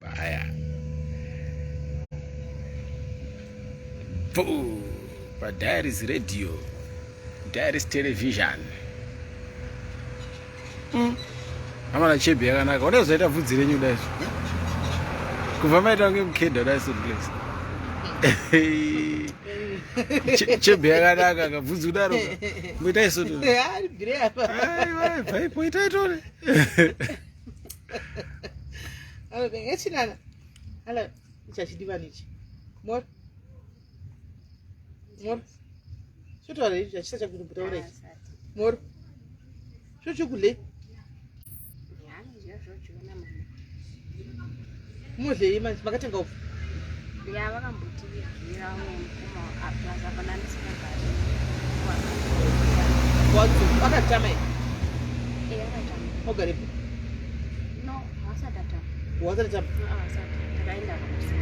Baya. Boo. Pa Diaries Radio. Diaries Television. Amana chebe yakanaka. Unoda zvaita bvudzi renyu kudai izvo. Kubva maita kunge mukhedha kudai so please. Chebe yakanaka kabvudzi kudaro. Muitai so. Aiwa, bvaipo itai tore. Echinana. Hala, ichi ichi. Mor. Mor. Chotaura ichi hachisa chakumbutaura ichi. Mor. Chochokule. Modlei manje makatenga upfu? Ya vakambotivigira umwe mukoma plus apa ndandisingagari. Wadzo akatama here? Eh akatama. Ogarepi? No, haasati atama. Wasati atama? Ah, haasati. Takaenda kumusika.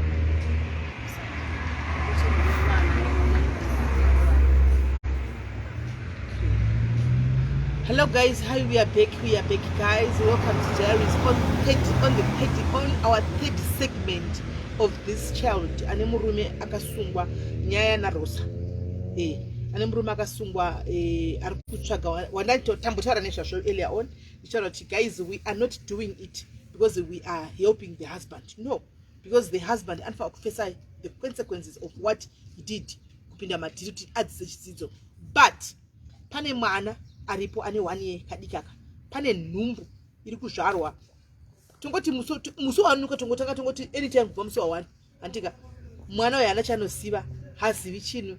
Hello guys, hi we are back, we are back guys. Welcome to Diaries on 30, on the 30, on our third segment of this child. Ane murume akasungwa nyaya naRosa. Eh, ane murume akasungwa eh, ari kutsvaga wandatambotaura nezvazvo earlier on. Ndichitaura kuti guys, we are not doing it because we are helping the husband. No, because the husband anofanira kufesa the consequences of what he did kupinda madhiri kuti adzise chidzidzo but pane mwana aripo ane one year kadikaka pane nhumbu iri kuzvarwa tongoti musi wanuka tongotanga tongoti anytime kubva musi wa one handika mwana uyo haana chanoziva hazivi chinhu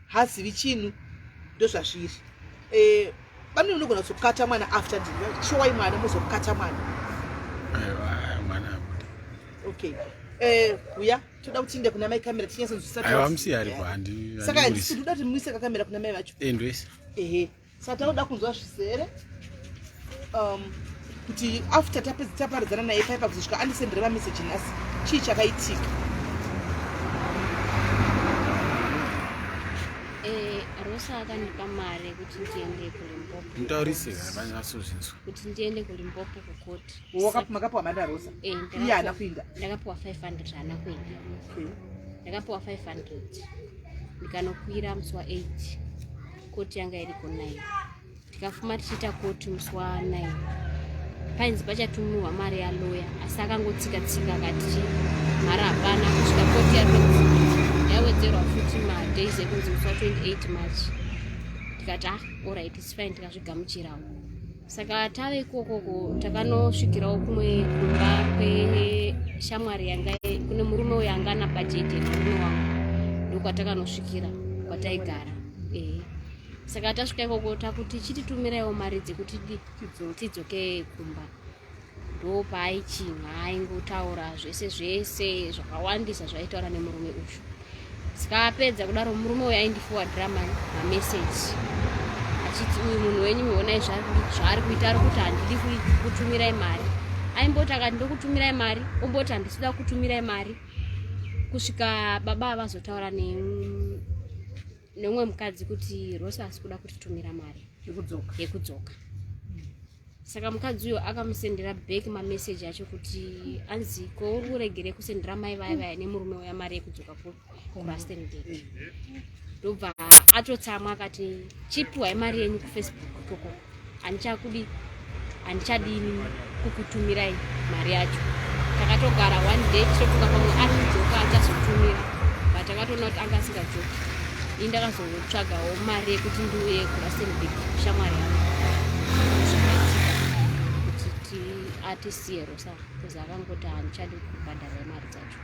hazivi chinhu ndozvazviri eh, bamnini unogona kuzokata mwana after showai mwana mozokata mwana okay eh, uya toda kuti tiende kuna mai kamera tinyatsonzwisisa aiwa musiye aripo handi saka handisi toda kuti muise kakamera kuna mai vacho eh, ndoisa ehe saka takuda kunzwa zvizere um, kuti after tapedza taparadzana naye paipa kuzosvika andisendere mameseji nhasi chii chakaitika eh, rosa akandipa mari yekuti ndiende kulimpopo mutaurise kana vanyatso kuti ndiende kulimpopo kukoti makapiwa mari narosa eh, iye haana kuinda ndakapiwa 500 haana kuinda ndakapiwa 500 ndikanokwira musi wa 8 koti yanga iri ku 9 tikafuma tichiita koti musi wa 9 painzi pachatumiwa mari yaloya asi akangotsika tsika akati mari hapana kusvika koti yawedzerwa futi madays ekunzi musi wa 28 march tikati ah orit its fine tikazvigamuchirawo saka tave ikokoko takanosvikirawo kumwe kumba kweshamwari yanga kune murume uyo anga ana bajeti murume wangu ndokwatakanosvikira kwataigara ehe saka tasvika ikoko takuti chititumiraiwo mari dzekuti tidzoke kumba ndopaaichinha aingotaura zvese zvese zvakawandisa zvaitaura nemurume uyu saka apedza kudaro murume uyu aindifowadira mameseji achiti uyu munhu wenyu honai zvaari kuita ari kuti handidi kutumirai mari aimboti akati ndokutumirai mari omboti handisida kutumirai mari kusvika baba vazotaura neumwe mukadzi kuti rosa asi kuda kutitumira mari yekudzoka saka mukadzi uyo akamusendera back mameseji acho kuti anzi ko uri kuregere kusendera mai vaya vaya nemurume uya mari yekudzoka kurustenburg ndobva atotsamwa akati chipiwai mari yenyu kufacebook ikoko handichakudi handichadini kukutumirai mari yacho takatogara one day tichitofunga pamwe ari kudzoka achazotumira but akatoona kuti anga asingadzoki ini ndakazotsvagawo mari yekuti ndiuye kurustenburg shamwari yangu zvakaitika kuti atisiye rosa bcause akangoti handichadi kubhadhara mari dzacho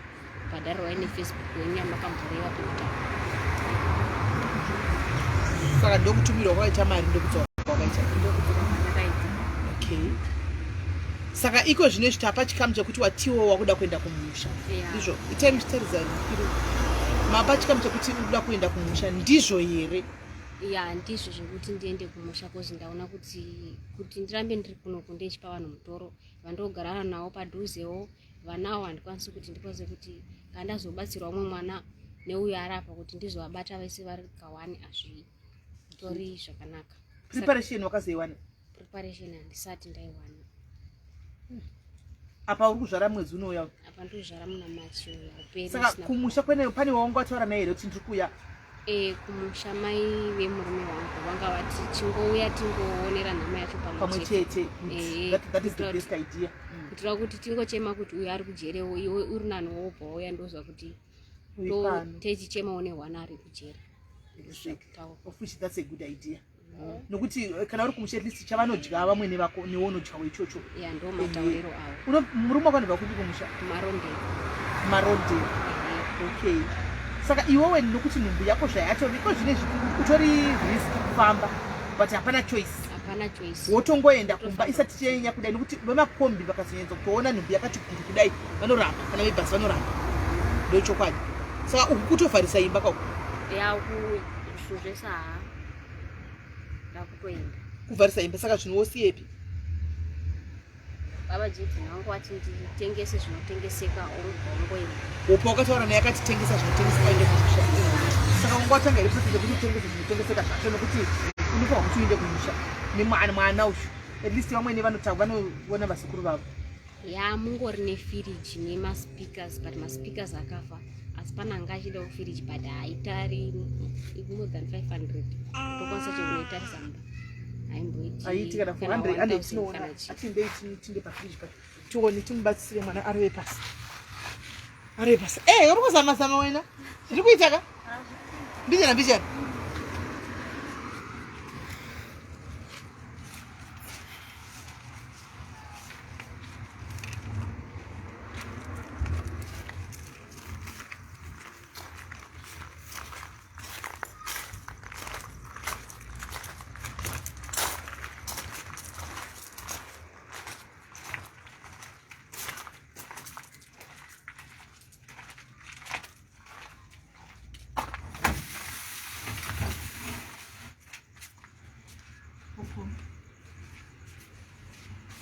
bhadharirwai nefacebook wenyu yamakamboreva pekutanga saka ndokutumirwa kwakaita mari ndokudzoka kwakaita ndokudzoka kwandakaita okay saka iko zvino izvi tapa chikamu chekuti watiwo wakuda kuenda kumusha ndizvo itai muchitaridza mapa chikamu chekuti ukuda kuenda kumusha ndizvo here ya ndizvo zvekuti ndiende kumusha kozi ndaona kuti kuti ndirambe ndiri kunoku ndechipa vanhu mutoro vandogarana nawo padhuzewo vanawo handikwanisi kuti ndikwanise kuti kana ndazobatsirwa umwe mwana neuyo arapa kuti ndizovabata vese vari kawani hazvitori zvakanaka preparation wakazoiwana preparation handisati ndaiwana. Apa uri kuzvara mwedzi unouya? Apa ndikuzvara muna March uya uperi. Saka kumusha kwene pane waunga wataura naye here kuti ndiri kuuya? E, kumusha mai vemurume wangu vanga vati chingouya tingoonera nhamo yacho pamwe chete. Eh, that, that is the best idea. Kuitira kuti tingochema kuti uyu ari kujerewo, iwe uri nani wobva wauya, ndozwa kuti techichemawo nehwana ari kujere. Of which that's a good idea. Nokuti kana uri kumusha, at least chavanodya vamwene vako newe unodyawo ichocho. Ya, ndo matauriro avo. Murume wako anobva kupi kumusha? Marondera. Marondera, okay. Saka iwewe, nokuti nhumbu yako zvayatoviko zvinezvi, utori risk kufamba, but hapana choice. Hapana choice. Wotongoenda kumba isati chanyanya kudai, nokuti vemakombi vakazonyanyza kutoona nhumbu yakati guru kudai vanoramba, kana vebhasi vanoramba, ndochokwadi. Saka uku kutovharisa imba kauku? Ya, uku zvinhu zvese haa, ndakutoenda. Kuvharisa imba. Saka zvinhu wosiyepi? Baba Jedini vangu vati nditengese zvinotengeseka, ongoenda. Upo wakataura naye akati tengesa zvinotengeseka uende kumusha? Saka wanga watanga here process yekuti utengese zvinotengeseka zvacho? Nokuti unofanwa kuti uende kumusha nemwana, mwana uyu at least vamwene vanoona vazukuru vavo. Ya, mungori nefiriji nemaspeakers, but maspeakers akafa, asi pane anga achidawo firiji, but haitari more than 500, tokwanisa chekunoitarisa mba. Haiti kana 400. Ande tinoona, atindei tinde pafiriji pa tione, timubatsire mwana arove pasi, arove pasi. Eh, uri kuzama zama wena, zviri kuita ka mbijana mbijana.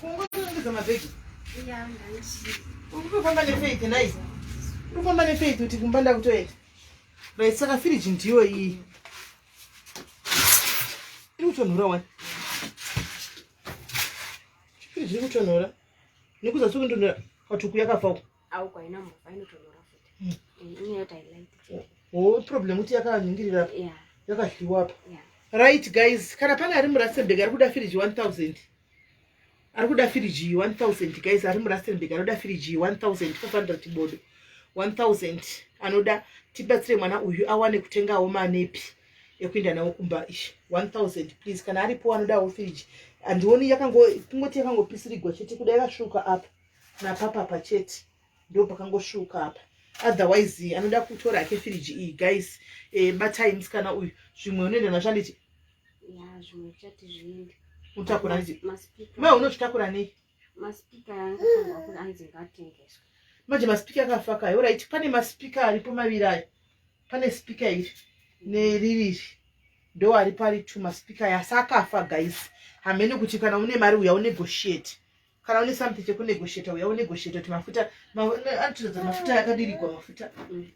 Kungorongedza mabhegi. Uri kufamba nefaith nai? Uri kufamba nefaith kuti kumba ndakutoenda. Right, saka firiji ndiyo iyi. Iri kutonhora wani. Firiji iri kutonhora. Nekuzasi kutonhora katuku yakafa uko. Au kwaina mbova inotonhora futi. Inyaya yoti I like. Oh, problem kuti yakaningirira apa. Yeah. Yakadyiwa apa. Yeah. Right guys, kana pane ari muRustenburg ari kuda firiji 1000. Ari kuda firiji 1000 guys, ari muRustenburg anoda firiji 1500 bodo. 1000 anoda tibatsire mwana uyu awane kutengawo manepi ekuenda nawo kumba ishi. 1000 please, kana aripo anodawo firiji. Handioni yakango kungoti yakangopisirigwa chete kuda yakasvuka apa napapapa chete, ndo pakangosvuka apa. Otherwise anoda kutora hake firiji iyi guys, batai musikana uyu, zvimwe unoenda nazvo handiti? Ya, zvimwe zvichati zviende. Unotakura handiti? Maspeaker. Mai, unozvitakura nei? Maspeaker angafanirwa kuti anzi ngatengeswe. Manje maspeaker akafa kaya. Alright, pane maspeaker aripo maviri aya. Pane speaker iri neririri, ndo aripo ari two maspeaker aya, asi akafa guys. Hamene kuti kana une mari uya unegotiate, kana une something chekunegotiata uya unegotiate kuti mafuta anotiratidza mafuta akadirigwa mafuta.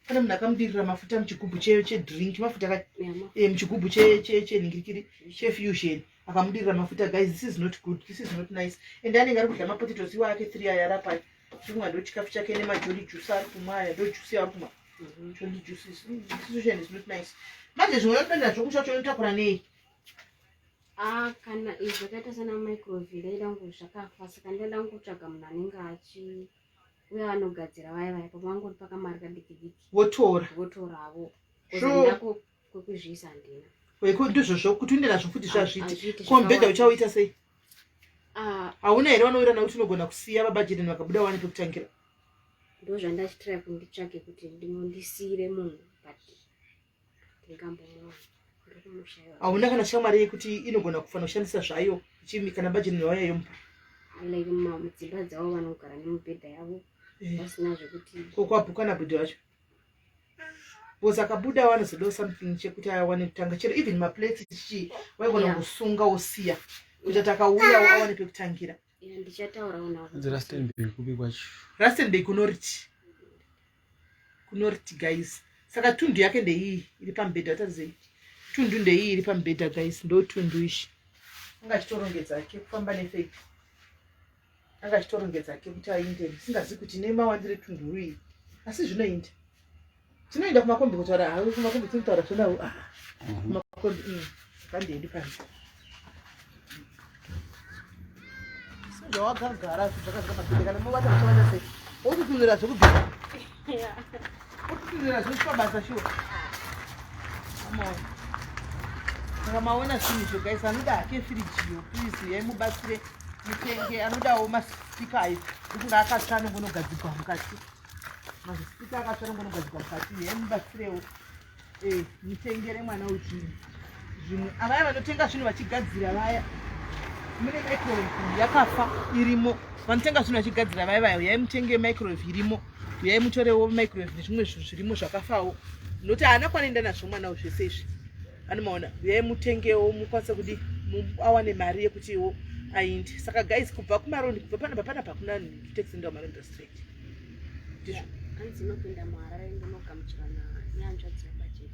Pane munhu akamudirira mafuta muchigubhu chedrink, mafuta muchigubhu chenhingirikiri chefusion, akamudirira mafuta. Guys, this is not good, this is not nice. And anenge ari kudya mapotatoes iwo ake three aya arapaya, chikumwa ndo chikafu chake, nemajoli juice ari kumwa aya, ndo juice yaari kumwa. Jolly juices. Situation is not nice. Manje zvimwe unotoenda zvokusha kuti unotakura nei? Ah, kana izvi zvakaita sana microwave, ndaida kungu zvakafa, saka ndaida kungotsvaga munhu anenge achi uye anogadzira vaya vaya, pamangori pakamari kadiki diki. Wotora. Votoravo. Sure. Kwekuzviisa handina. Ndizvozvo kuti uende nazvo futi zvazviti. Hazviiti. Ko mubhedha Zvakawanda. uchauita sei? Ah, Hauna here vanowirirana kuti unogona kusiya baba Jeden vakabuda wane pekutangira? Ndo zvandachitira kuti nditsvage kuti ndisiyire munhu, but ndingambomuwana, ndiri Hauna kana shamwari yekuti inogona kufanira kushandisa zvayo chimi kana bajeni vauya yomupa? Like mudzimba dzavo vanogara nemibhedha yavo vasina zvekuti. Ko kwabhuka nabhudhi vacho? Because akabuda vanozodawo something chekuti awane kutanga, chero even maplates chichi waigona kusunga wosiya kuti takauyawo awane pekutangira. Yeah, ndichataurawo navo. Hanzi Rustenburg kupi kwacho? Rustenburg kunoriti, kunoriti guys. Saka tundu yake ndeiyi iri pamubhedha, tarizei, tundu ndeiyi iri pamubhedha guys, ndo tundu ishi. Anga achitorongedza ake kufamba nefaith. Anga achitorongedza hake kuti ainde ndisingazivi kuti nemawandire tunduru iyi asi zvinoinda. Tinoenda kumakombi kutaura hawe kumakombi tinotaura zvonawo ah. Kumakombi Handiende pano. Zvawagagara zvakazara mabhedhe kana mobata muchavata sei? Wototunira zvekubvisa. Wototunira zvekupa basa shuwa. Amaona. Saka maona zvinhu izvo guys anoda hake firijiyo please uyai mubatsire mutenge anodawo masipika ayo ndofunga akatsva anongonogadzigwa mukati mazisipika akatsva anongonogadzigwa mukati uyai mubatsirewo Eh, mutengere mwana uyu zvinhu zvimwe avaya vanotenga zvinhu vachigadzira vaya mune microwave yakafa irimo vanotenga zvinhu vachigadzira vaya vaya uyai mutenge microwave irimo uyai mutorewo microwave nezvimwe zvinhu zvirimo zvakafawo nokuti haana kwanoenda nazvo mwana uyu zvese izvi anomaona uyai mutengewo mukwanise kudi awane mari yekutiwo ainde saka guys kubva kumarondi kubva panapa panapa kuna taxi enda kumarondi straight ndizvo hanzi inopinda muharare ndinogamuchirwa nehanzvadzi yabajedu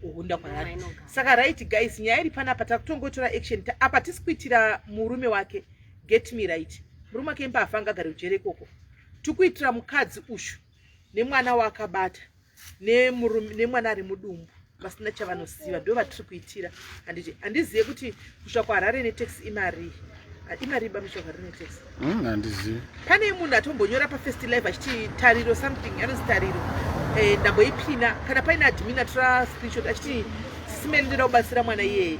kuhunda kwarari saka right guys nyaya iri panapa takutongotora action apa tisi kuitira murume wake get me right murume wake imbavha angagare kujere ikoko tikuitira mukadzi ushu nemwana waakabata nemwana ari mudumbu vasina chavanoziva ndo vatiri kuitira handiti handizive kuti kusvika kuharare netaxi imarii imarii bamisha kuharare netaxi Handizivi pane munhu atombonyora pafirst life achiti tariro something anonzi tariro eh, ndamboipina kana paine admin atora screenshot achiti sisimeni ndoda kubatsira mwana iyeye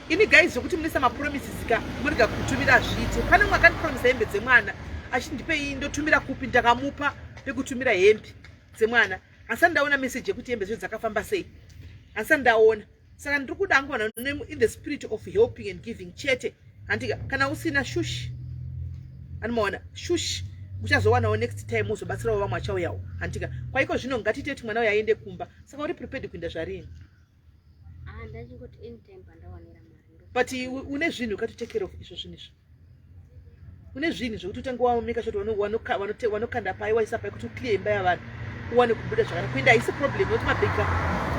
ini guys zvekuti munisa mapromises ka murega kutumira hazviite pane mumwe akandipromisa hembe dzemwana achiti ndipei ndotumira kupi ndakamupa pekutumira hembe dzemwana handisati ndaona message yekuti hembe zvedu dzakafamba sei handisati ndaona saka ndiri kuda hangu vanhu in the spirit of helping and giving chete handika kana usina shush anomaona shush uchazowanawo next time uzobatsirawo vamwe vachauyawo handika kwaiko zvino ngatiite kuti mwana uyo aende kumba saka uri prepared kuenda zvarini Ah, ndachingoti anytime pandawanira mari ndo but une zvinhu ukati take care of izvo zvinhu izvo une zvinhu zvekuti utange wameka shoti wanokanda pai waisa pai kuti uclear imba yavanhu uwane kubuda zvakanaka kuenda haisi problem nokuti mabhegi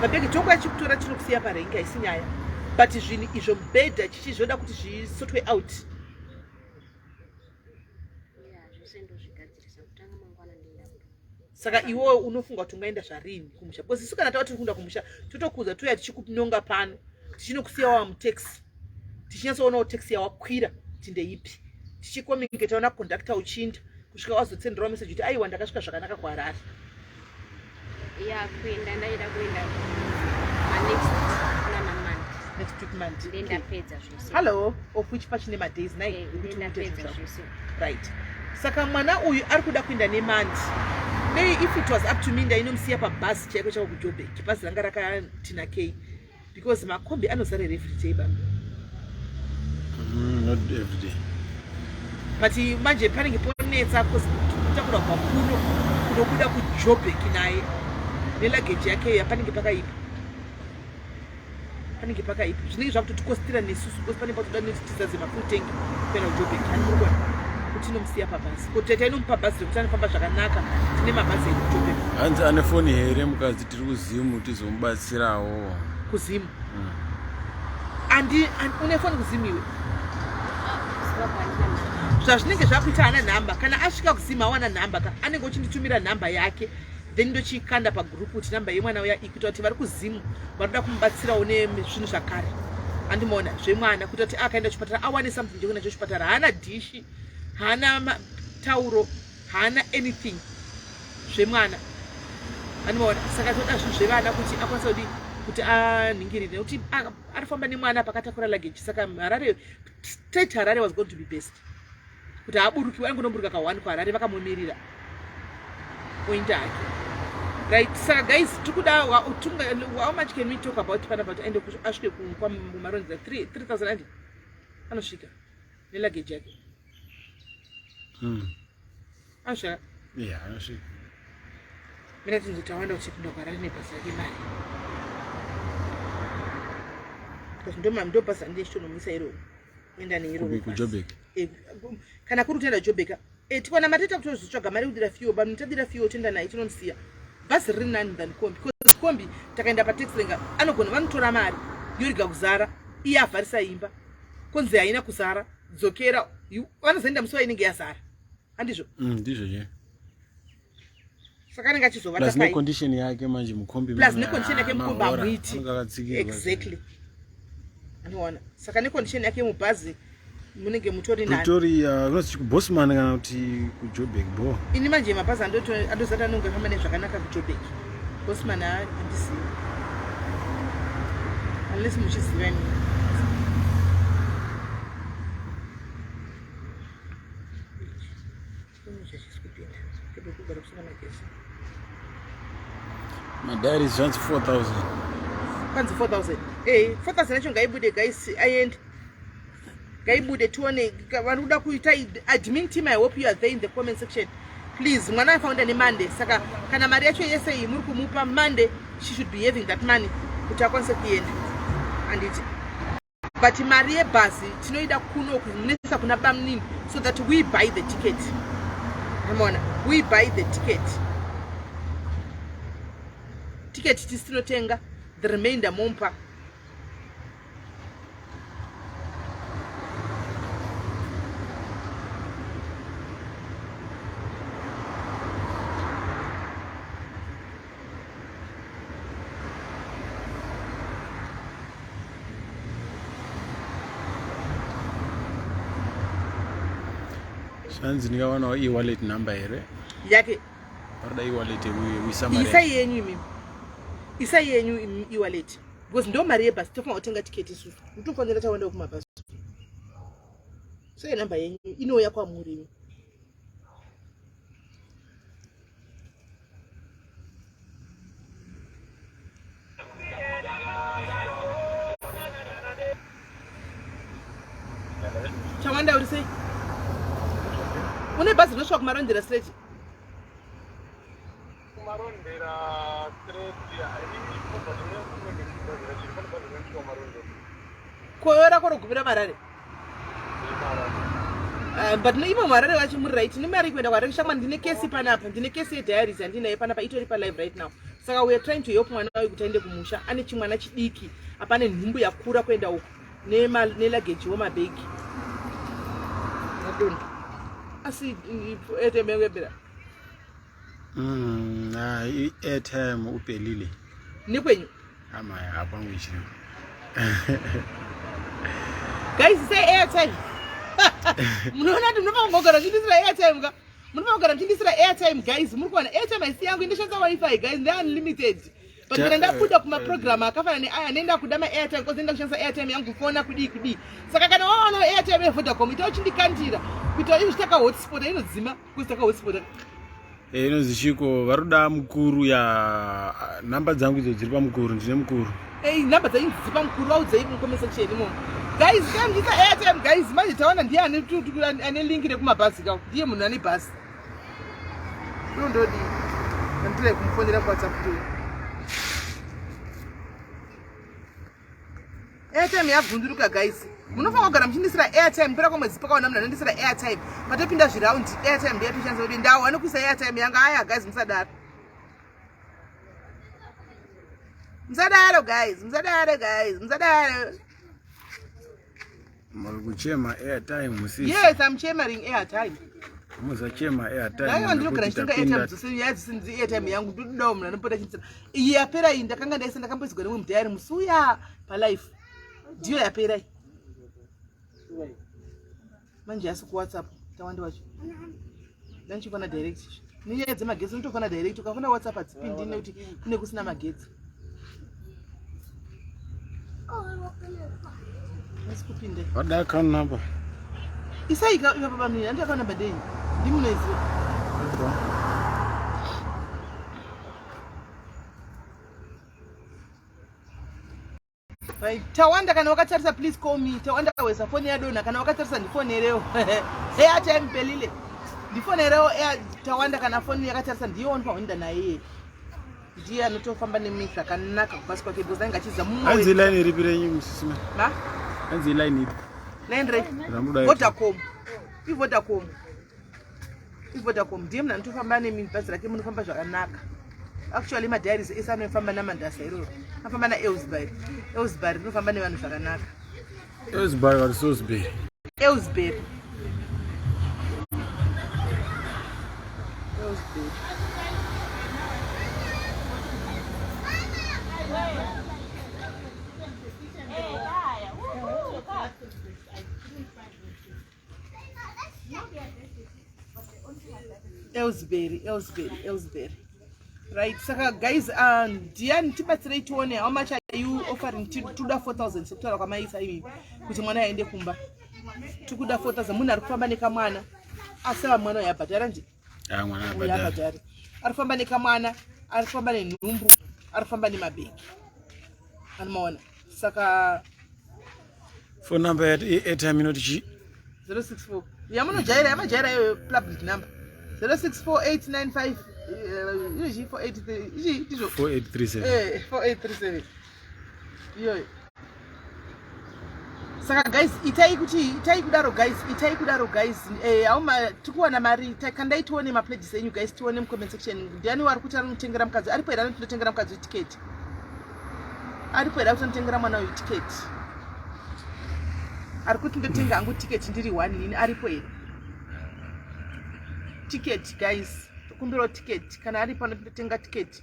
mabhegi tongo achikutora tinokusiya parengi haisi nyaya but zvinhu izvo mubhedha chichi zvoda kuti zvisotwe out yeah zvese ndozvigadzirisa kutanga mangwana ndoenda kuno saka iwewe unofunga kuti ungaenda zvarini kumusha because isu kana tava tiri kuenda kumusha totokuudza touya tichikunonga pano tichinokusiya wava mutaxi tichinyatsoonawo taxi yawakwira kuti ndeipi tichicommunicate ona conductor uchiinda kusvika wazotsenderawo message kuti aiwa ndakasvika zvakanaka kuharare ya kuenda ndaida kuenda next nana month next week monday ndendapedza zvese hello of which pachine madays nai Eh, ekuti uite ndendapedza zvinhu zvako. zvese right saka mwana uyu ari kuda kuenda nemandi dei if it was up to me ndainomusiya pabhasi chaiko chaiko kujobek bhazi ranga rakatinakei because makombi anozara here everyday baba Not every day. But manje panenge ponetsa kutakura kubva kuno kunobuda kujobek naye neluggage yake iya panenge pakaipa panenge pakaipa zvinenge zvakutotikostira nesusu because panenge patoda nekuti tizadze mafull tank kuenda kujobek handikurikuona kuti inomusiya pabhazi ko tete inomupa bhazi rekuti anofamba zvakanaka tine mabhazi edu kujobek Hanzi ane foni here mukadzi tiri kuzimu tizomubatsirawo. Kuzimu andi une foni kuzimu iwe zvazvinenge zvakuita ana nhamba kana asvika kuzimu awana nhamba ka anenge uchinditumira nhamba yake then ndochikanda pagroup kuti nhamba yemwana uya ikuita kuti vari kuzimu varikuda kumubatsirawo nezvinhu zvakare andimaona zvemwana kuita kuti akaenda kuchipatara awane something chekuenda nacho chipatara haana dhishi haana tauro haana anything zvemwana andimaona saka toda zvinhu zvevana kuti akwanisa kudi kuti anhingirire nekuti arifamba nemwana pakatakura luggage saka harare straight harare was going to be best kuti haaburukiwe angonoburuka ka1 kuharare vakamumirira oinda hake right saka guys tikuda how much can we talk about panapa kuti aende asvike kwamaronza 3000 andi anosvika neluggage yake Anosvika yeah anosvika mina tinzi tawanda kuti kupinda kuharare nebhasi rake mari because ndo bhasi randine chitonomisa iroro enda neiroro kujobek eh, kana kuri kutoenda jobeka eh, tikwana mateta kutozotsvaga mari kudira fuel but tadira fuel toenda naye tinomusiya bhazi riri nani than kombi because kombi takaenda pataxi renga anogona vanotora mari yorega kuzara iye avharisa imba konzi haina kuzara dzokera vanozoenda musi wainenge yazara. Andizvo? Ndizvo je. Saka anenge achizovata pai. Plus necondition yake manje mukombi. Plus necondition yake mukombi hamuiti. Exactly. Anoona. Saka necondition yake mubhazi munenge mutori nani. Pretoria, unozi kuBosman kana kuti kuJoburg bo. Ini manje mabhazi andozati anonge afamba nezvakanaka kuJoburg. Bosman handizivi. Unless muchiziva ini. Madiaries zvanzi 4000. Kwanzi 4000. Eh, 4000 yacho ngaibude guys, aende. Ngaibude tione vari kuda kuita admin team I hope you are there in the comment section. Please, mwana afaunda ne Monday. Saka kana mari yacho yese iyi muri kumupa Monday, she should be having that money kuti akwanise kuenda. Anditi but mari yebhazi tinoida kuno munoisa kuna bamnini so that we buy the ticket amaona we buy the ticket ticket tisi tinotenga the remainder mompa Zvanzi ndingawanawo e-wallet number here yake paroda e-wallet yekuisa mari isai yenyu imimi isai yenyu e-wallet because ndo mari yebhasi tofanira kutenga tiketi isusu nditofanira tawanda kumabhasi so namba yenyu inouya kwamuri imi Chawanda uri sei? Une bhazi rinosvika kuMarondera straight? Kumarondera straight Koyora korogumira Marare. Uh, but imo muharare vacho muri right nemari kuenda kuharare shamwa ndine kesi panapa ndine kesi yediaries yandinayo panapa itori palive right now saka weare trying to help mwana uyu kuti aende kumusha ane chimwana chidiki apane nhumbu yakura kuenda uku nelagejiwo mabhegi adonda asi etemekepera mm, ah, airtime upelile nekwenyu Ama hapa ngwichiri. Guys, say airtime. Munoona kuti munofanira kugara muchindisira airtime ka? Munofanira kugara muchindisira airtime guys. Muri kuona airtime haisi yangu indoshandisa wifi guys, nde unlimited. But kana ndabuda kuma program akafanana neaya nenda kuda ma airtime because ndenda kushandisa airtime yangu kufona kudii kudii. Saka kana waona airtime yeVodacom ita uchindikandira kuita izvi taka hotspot inodzima because taka hotspot. Eh, inonzi chiko varuda mukuru ya namba dzangu idzo dziri pamukuru ndine mukuru Hey, namba dzenyu dziri pamukuru vaudzei mucomment section imomo guys tambisa airtime guys manje tawana ndiye ane ane link rekumabhazi ka ndiye munhu ane bhazi ndodii andire kumufonera kuwhatsapp kuyo airtime yabvunduruka guys munofanira kugara muchindisira airtime kupera kwemwedzi pakaona munhu anondisira airtime patopinda zviraundi airtime ndeyatoshandisa kuti ndawo anokuisa airtime yanga aya guys musadaro musadaro guys musadaro guys musadaro Muri kuchema airtime musisi. Yes, I'm chemering airtime. Musachema airtime. Aiwa ndinogara ndichitenga airtime dzose nyaya dzose airtime yangu ndodawo munhu anopota achindisira. Iyi yapera iyi ndakanga ndaisa ndakamboisigwa nemumwe mudhayari musi uya palife. Ndiyo yapera iyi. Manje asi kuWhatsApp tawanda wacho. Ndandichifona direct. Nenyaya dzemagetsi unotofona direct ukafona WhatsApp hadzipindi nekuti kune kusina magetsi. Asi kupinde. Vada account number. Isai ka ipapo pamini handi account number ndei. Ndimunoiziva. Right. Tawanda kana wakatarisa please call me. Tawanda wesa foni yadonha kana wakatarisa ndifonerewo. Airtime pelile. Ndifonerewo air Tawanda kana foni yakatarisa ndiyo wanofanira naye iye. Ndiye anotofamba nemi zvakanaka kubasi kwake because anenge achiziva mumwe. Hanzi line iripi renyu musisi ma? Ma? Hanzi line ipi? Line re. Vodacom. IVodacom. ivodacom ndiye munhu anotofamba nemi bhazi rake munofamba zvakanaka actually madiaries ese anofamba namandasa iroro anofamba naelsbury elsbury rinofamba nevanhu zvakanaka elsbury or salisbury elsbury Elsbury. Elsbury, Elsbury, Elsbury. Right, saka guys, ndiani tibatsirei tione how much are you offering tikuda 4000 sekutaura kwamaisa imi kuti mwana aende kumba. Tikuda 4000 munhu ari kufamba nekamwana. Asava mwana uyu abhadhara nje. Ah, mwana abhadhara. Abhadhara. Ari kufamba nekamwana, ari kufamba nenhumbu, ari kufamba nemabhegi. Anomaona. Saka phone number yati airtime inoti chi 064 yamunojaira yamajaira iyoyo public number 064895 inochi 483 ichi ndizvo 4837 eh 4837 iyoyo saka guys itai kuti itai kudaro guys itai kudaro guys eh auma tikuwana mari kandai tione mapledges enyu guys tione mucomment section ndiani wari kuti anotengera mukadzi aripo here anotengera mukadzi ticket aripo here kuti anotengera mwana uyu ticket ari kuti ndotenga hangu ticket ndiri one ini aripo here ticket guys tokumbirawo ticket kana aripo anototenga ticket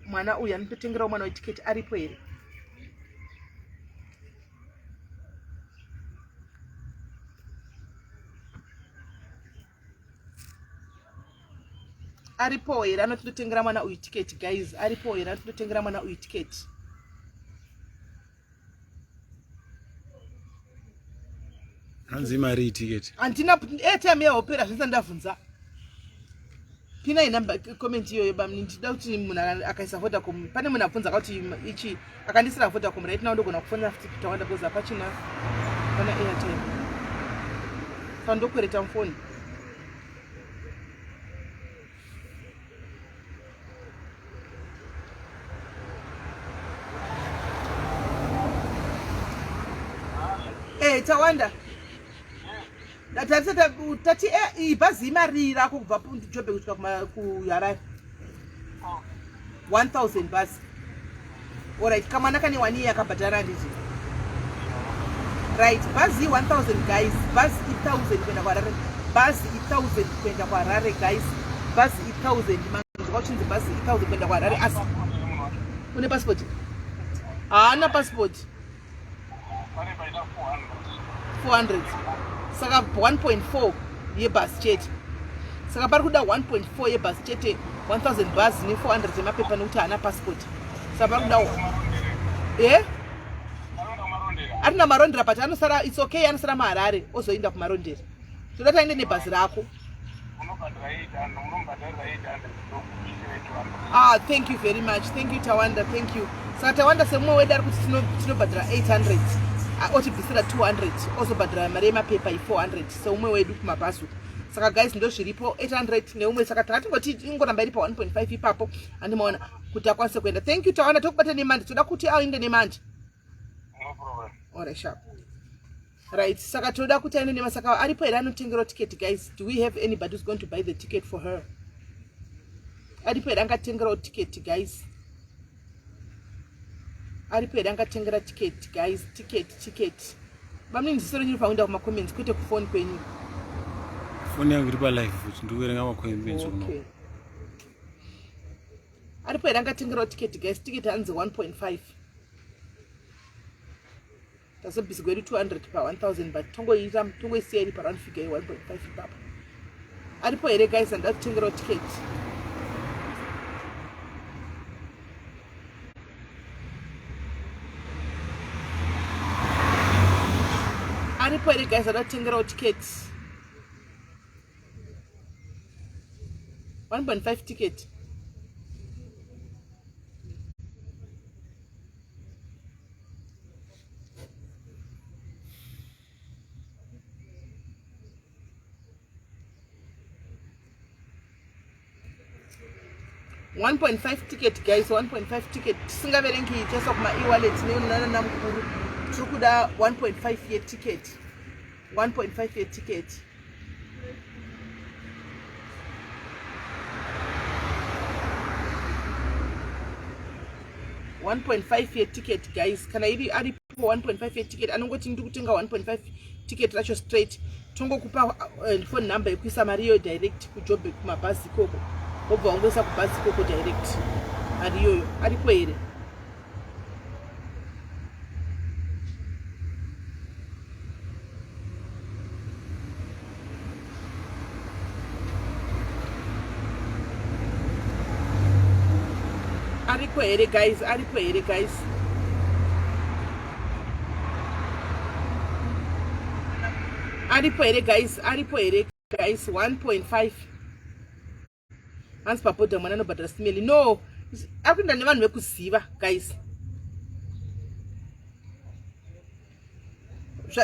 mwana uyu anototengerawo mwana uyu ticket aripo here aripo here anototengera mwana uyu ticket guys aripo here anototengera mwana uyu ticket hanzi imari ticket handina airtime yahopera zvese ndavhunza pinai number comment iyoyo bamni ndida kuti munhu akaisa vodacom pane munhu abvunza akati ichi akandisira vodacom right now ndogona kufonera futi tawanda because hapachina pana airtime saka ndokwereta mufoni Eh, Tawanda. Tatarisa tati eh, iyi bhazi imarii rako kubva Joburg kusvika kuHarare? 1000 bhazi. Alright, kamwana kane one year akabhadhara handiti? Right, bhazi 1000 guys, bhazi 1000 kuenda kuHarare. Bhazi 1000 kuenda kuHarare guys. Bhazi 1000 manzwa uchinzi bhazi 1000 kuenda kuHarare asi une passport? Haana passport. 400 saka 1.4 yebhasi chete saka pari kuda 1.4 yebhasi chete 1000 bhazi ne400 yemapepa nekuti haana passport saka pari kuda e arina marondera but anosara its okay anosara maharare ozoenda kumarondera toda taende nebhazi rako Ah, thank you very much. Thank you Tawanda, thank you. Saka Tawanda semumwe wedu ari kuti tinobhadhara 800 ah, otibvisira 200 ozobhadhara mari yemapepa i400 seumwe wedu kumabhazi uku. Saka guys ndo zviripo 800 neumwe saka takatingoti ingoramba iri pa 1.5 ipapo andimaona kuti akwanise kuenda. Thank you Tawanda, tokubata nemandi. Toda kuti aende nemandi. No problem. Alright, sharp. Right, saka toda kuti aende nema saka aripo here anotengerawo ticket guys? Do we have anybody who's going to buy the ticket for her? Aripo here angatengerawo ticket guys? Aripo here angatengera ticket guys? Ticket, ticket. Bamnini ziso renyu rinofanira kuenda kuma comments kwete kufoni kwenyu. Foni yangu iri pa live futi ndikuverenga ma comments kuno. Okay. Aripo here angatengerawo ticket guys? Ticket hanzi 1.5. Tazobvisirwa yedu 200 pa 1000 but tongoita tongoisiya iri pa round figure ye 1.5 ipapo. Aripo here guys andida kutengerawo ticket? Aripo here guys andida kutengerawo ticket? 1.5 ticket. 1.5 ticket guys 1.5 ticket tisingaverengi ichaiswa kuma e-wallet nenana mukuru tiri kuda 1.5 yeticket 1.5 yeticket 1.5 yeticket guys kana iri aripo 1.5 yeticket anongoti ndiri kutenga 1.5 ticket racho straight tongokupa eh, phone number yekuisa mari iyoyo direct kujobek kumabhazi ikoko wobva wangoisa kubhazi ikoko direct mari iyoyo ariko here ariko here guys ariko here guys aripo here guys aripo here guys 1.5 hanzi pabhodha mwana anobhadhara simeli no ari kuenda nevanhu vekuziva guys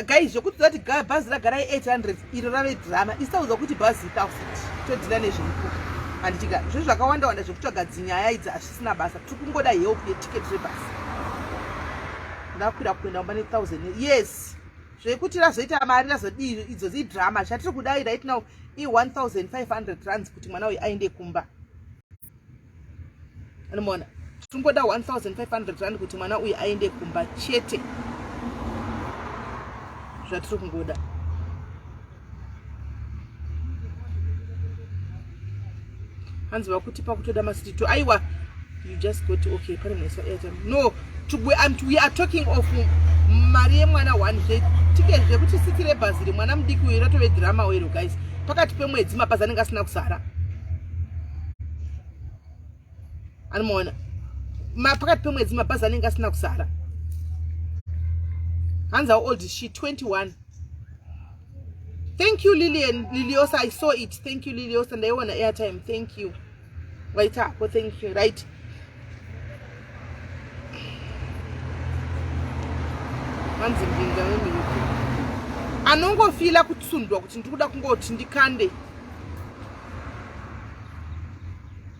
guys zvekuti tati bhazi ragarai 800 iro rave drama isitaudza kuti bhazi 1000 todhila nezviripo handitika zvinhu zvakawanda wanda zvekutsvaga dzinyaya idzi hazvisina basa tiri kungoda help yeticket rebhasi ndakwira kuenda kumba ne1000 yes zvekuti razoita mari razodii idzo zidrama chatiri kudai right now i1500 rands kuti mwana uyu aende kumba anomaona tingoda 1500 rand kuti mwana uyu aende kumba chete zvatiri kungoda hanzi vakuti pakutoda masiti to aiwa you just got okay pane muisa airtime no to, we, I'm, we are talking of mari yemwana one zvetike zvekuti siti rebhazi remwana mudiki uyu ratove drama wero guys pakati pemwedzi mabhazi anenge asina kuzara anomaona pakati pemwedzi mabhazi anenge asina kuzara hanzi how old is she 21 thank you lilian liliosa i saw it thank you liliosa ndaiona airtime thank you waita hako thank you right hanzi mbinga wemhiko anongofila kutsundwa kuti ndiri kuda kungoti ndikande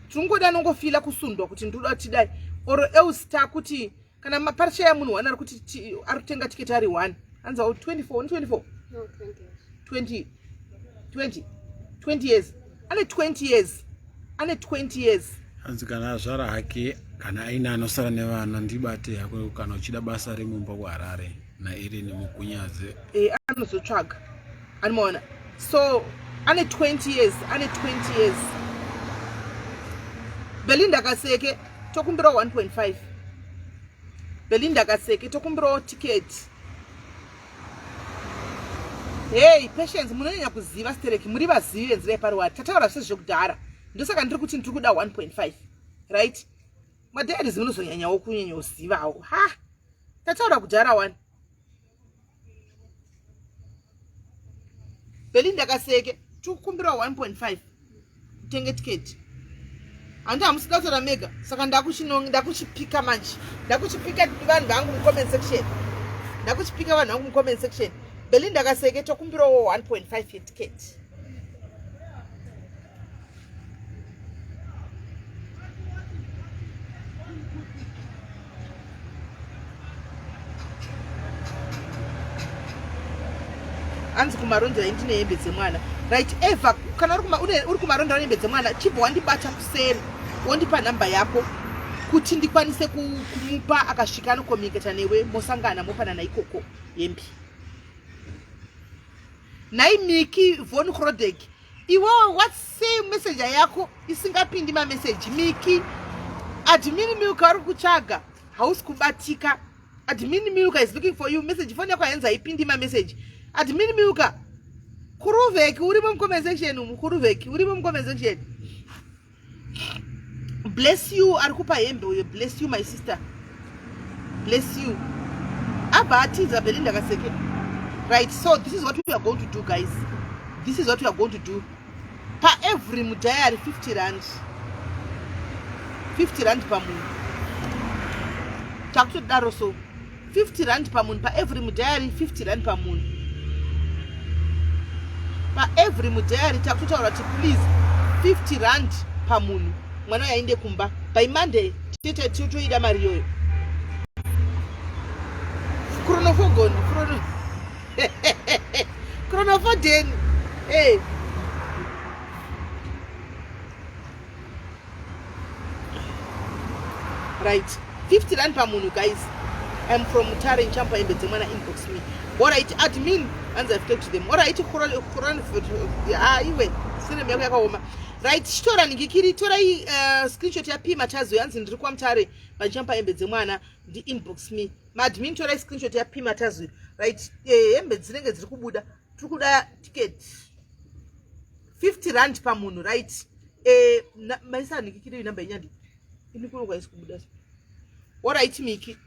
tinongoda anongofila kusundwa kuti ndiri kuda kuti dai or else takuti kana maparisha yemunhu one ari kuti ari kutenga tiketi ari one hanzi 24 24 20 20 20 years ane 20 years ane 20 years hanzi kana azvara hake kana aine anosara nevana ndibate hako kana uchida basa remumba kuharare nairene mugunyaze e, anozotsvaga anomaona so ane 20 years ane 20 years belinda kaseke tokumbirawo 1.5 belinda kaseke tokumbirawo tiketi hey patience munonyanya kuziva stereki muri vazivi venzira yeparuwari tataura zvese zvekudhara ndosaka ndiri kuti ndiri kuda 1.5 right madiaries munozonyanyawo kunyanyozivawo ha tataura kudhara wani belinda kaseke tikukumbira 1.5 kutenge tiketi handi hamusida kutora mega saka ndakuchipika manje ndakuchipika vanhu vangu mucomment section ndakuchipika vanhu vangu mucomment section belinda kaseke tokumbirawo 1.5 yeticket hanzi kumarondera ndine hembe dzemwana right eva kana uri kumarondera hembe dzemwana chibva wandibata kuseri wondipa nhamba yako kuti ndikwanise kumupa akasvika anokomunikata newe mosangana mopanana ikoko hembe nhai miki von grodek iwewe what's messenger yako isingapindi mameseji miki admin milk ari kutsvaga hausi kubatika admin milka is looking for you message phone yako haenzi haipindi mameseji admin milka kuruveki urimo mucomment section umu kuruveki urimo mucomment section bless you ari kupa hembe uyo bless you my sister bless you abva atiza belinda kaseke right so this is what we are going to do guys this is what we are going to do paevery mudiary 50 rand 50 rand pamunhu takutodaro so 50 rand pamunhu paevery mudiary 50 rand pamunhu paevery mudiary takutotaura kuti please 50 rand pamunhu mwana uyo ainde kumba by monday tete totoida mari iyoyo kronofogon krono kronofoden hey. Eh. Right 50 rand pamunhu guys. I'm from Mutare, Nchampa hembe dzemwana, inbox me. Alright, admin, hanzi I've talked to them. Alright, ah, iwe surname yako yakaoma. Right, chitora ningikiri, torai screenshot yaP Matazo, hanzi ndiri kwaMutare, paNchampa hembe dzemwana, ndi inbox me. Maadmin, torai screenshot yaP Matazo. Right, hembe dzinenge dziri kubuda, tiri kuda ticket 50 rand pamunhu. Right, maisa ningikiri namba yenyandi ini kuno kwaisi kubuda. Alright, Miki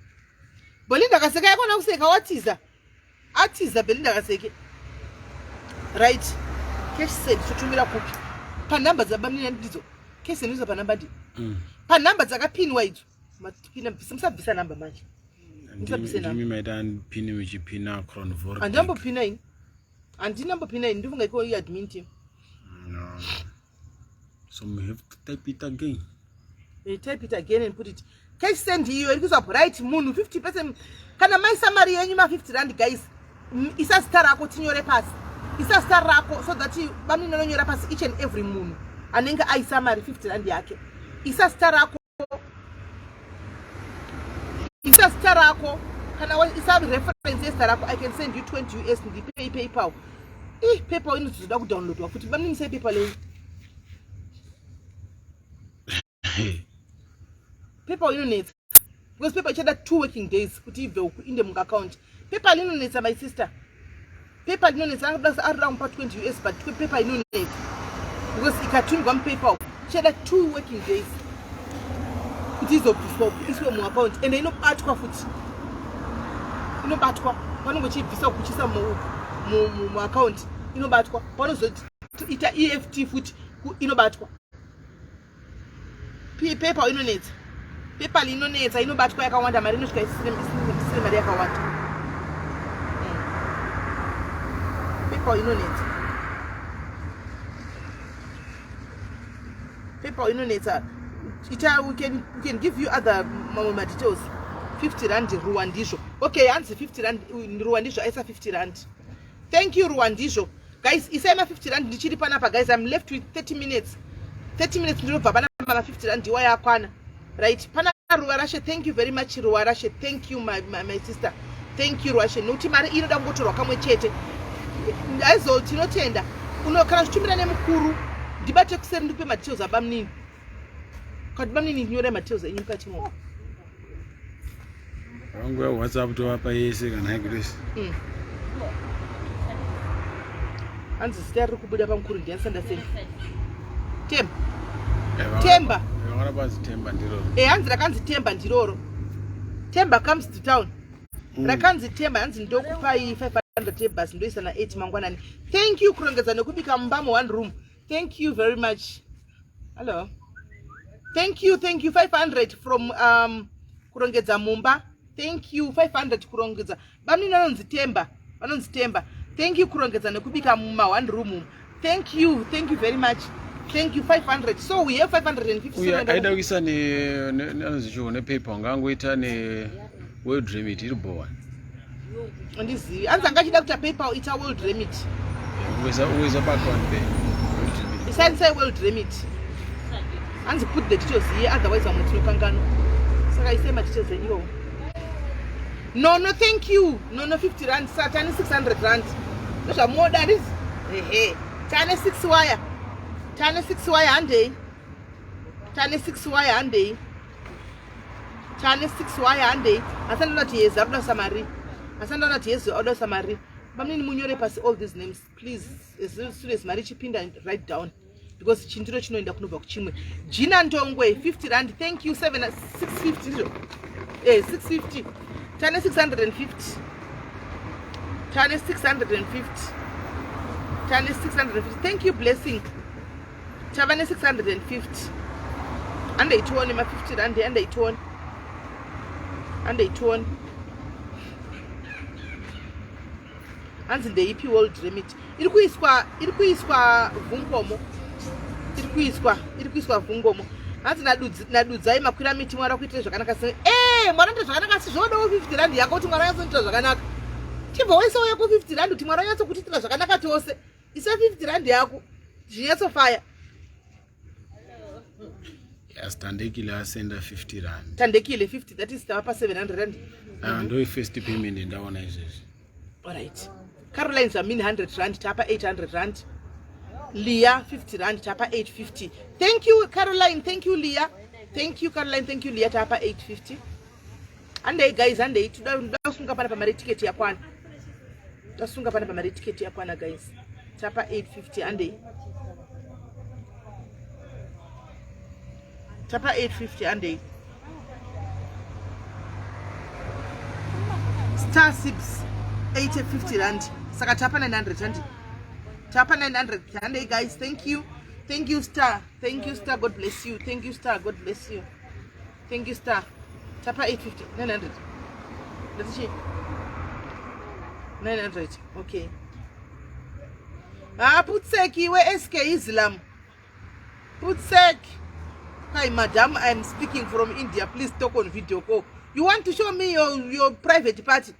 Belinda Kaseke yakona kuseka, watiza, atiza Belinda Kaseke. Right, cash send totumira kupi? Panhamba dzabamnini ndidzo cash send idzo, panhamba ndi panhamba dzakapinwa idzo. Mapina, musabvisa namba manje. Musabvise namba. Ndimi maita pini muchipina Cronvor. Handambopina ini, handinambopina ini, ndifunga iko iadmin team. No. So we have to type it again. You type it again and put it cash send iyo iri kuiswa. Right, munhu 50%. Kana maisa mari yenyu ma50 rand, guys, isa zita rako tinyore pasi, isa zita rako so that vamini vanonyora pasi each and every munhu anenge aisa mari 50 rand yake. Isa zita rako, isa zita rako. Kana isa reference yezita rako, I can send you 20 US. Ndipei PayPal. Ih, PayPal inozoda kudownloadwa futi. Vamini, isai PayPal yenyu. PayPal inonetsa because PayPal ichada 2 working days kuti ibve uku inde muaccount. PayPal inonetsa, my sister, PayPal inonetsa. Arikuda kumupa 20 US, but PayPal inonetsa because ikatundwa muPayPal ichada 2 working days kuti izobviswa iswe muaccount, ende inobatwa futi, inobatwa panonge uchibvisa kuchisa muaccount, inobatwa panozoita EFT futi, inobatwa. PayPal inonetsa, PayPal inonetsa, inobatwa yakawanda mari, inosvika isiri mari yakawanda. PayPal inonetsa, PayPal inonetsa. Ita we can give you other mamwe madetails. 50 rand, Ruwa ndizvo. Okay, hanzi 50 rand, Ruwa ndizvo aisa 50 rand. Thank you, Ruwa ndizvo. Guys, isai ma50 rand ndichiri panapa. Guys, I'm left with 30 minutes, 30 minutes ndinobva panapa. Ma50 rand iwa yakwana. Right, pana Ruva Rashe, thank you very much, Ruva Rashe. Thank you, my sister, thank you, Ruwashe. Nokuti mari inoda kungotorwa kamwe chete. Aizo tinotenda. Uno kana uchitumira nemukuru, ndibate kuseri ndikupe madetails abamunini. Kati bamunini, nyorai madetails enyu mukati imomo. Wangu WhatsApp tovapa yese kana Grace. Hanzi zita riri kubuda pamukuru ndiani? Temba. Temba. Vangana panzi Temba ndiroro. E, hanzi rakanzi Temba ndiroro. Temba comes to town. Rakanzi Temba, hanzi ndokupai 500 yebhasi, ndoisa na8 mangwanani. Thank you, kurongedza nekubika mumba mu one room. Thank you very much. Hello, thank you, thank you. 500 from kurongedza mumba. Thank you, 500 kurongedza. Bamnini vanonzi Temba, vanonzi Temba. Thank you, kurongedza nekubika muma one room umu. Thank you, thank you very much, thank you. 500, so we have 550. Uya aida kuisa ne anonzi chii, nePayPal, ngaangoita ne World Remit, iri bowa. Andizivi, hanzi anga achida kuita PayPal, ita World Remit. Uisa paaccount pe World Remit. Ishandisai World Remit. Hanzi put the details here, otherwise vamwe tinokanganwa. Saka isai madetails enyu iwowo. No, thank you. No, 50 rand. Sa tane 600 rand, ndozvamuoda handizi? Ehe, tane 6 wire, tane 6 wire, handei. Tane 6 wire, handei. Tane 6 wire, handei. Asi andoona kuti Yezi ari kuda mari, asi andoona kuti Yezi auda mari. Bamunini, munyore pasi all these names, please. As soon as mari ichipinda, write down, because chindiro chinoenda kunobva kuchimwe. Jina Ndongwe, 50 rand, thank you. 7 650 ndizvo, 650. Tane 650, tane 650, tane 650. Thank you, Blessing. Tava ne650. Andeitione ma50 rand, andeitione, andeitione. Hanzi ndeipi World Remit iri kuiswa? Iri kuiswa Vhungomo, iri kuiswa, iri kuiswa Vhungomo. Hanzi naDudzai makwira miti, Mwari akuitire zvakanaka. Se e Mwari anoita zvakanaka, asi zvodawo 50 rand yako kuti Mwari anyatsoitira zvakanaka. Chibva waisawo yako 50 rand kuti Mwari anyatsokutiitira zvakanaka tose. Isa 50 rand yako zvinyatsofaya. Yes, Tandekile asenda 50 rand. Tandekile 50, that is tava pa700 rand. Ah, ndo first payment ndaona izvezvi. Alright. Caroline Zamini 100 rand tapa 800 rand. Leah 50 rand tapa 850. Thank you Caroline, thank you Leah. Thank you Caroline, thank you Leah tapa 850. Handei guys, handei toda kusunga pana pamari ticket yakwana. Tasunga pana pamari ticket yakwana guys. Tapa 850 handei. Tapa 850 handei. Star Sips 850 rand. Saka tapa 900 handei. Tapa 900 handei guys. Thank you. Thank you Star. Thank you Star. God bless you. Thank you Star. God bless you. Thank you Star. Tapa 850 900. Ndati chii? 900. Okay. Ah, putseki we SK Islam. Putsek. Hi, madam, I'm speaking from India. Please talk on video call. You want to show me your, your private party?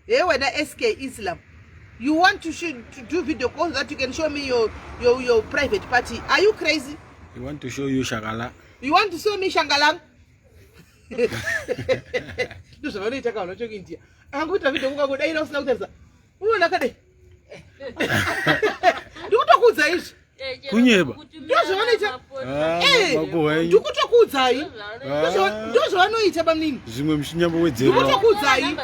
Hey, wena SK Islam. You want to, show, to do video call so that you can show me your, your, your private party? Are you crazy? You want to show you shangala? You want to show me shangalang? Ndozvavanoita kana vacho kuIndia. Angoita video kungangodaira usina kutarisa. Unoona kadai. Ndikutokuudza izvi. Kunyeba. Ndozvavanoita. Ah, Eh, makuhwa enyu. Ndikutokuudzai. Ah. Ndozvavanoita bamnini. Zvimwe muchinyambowedzera. Ndikutokuudzai.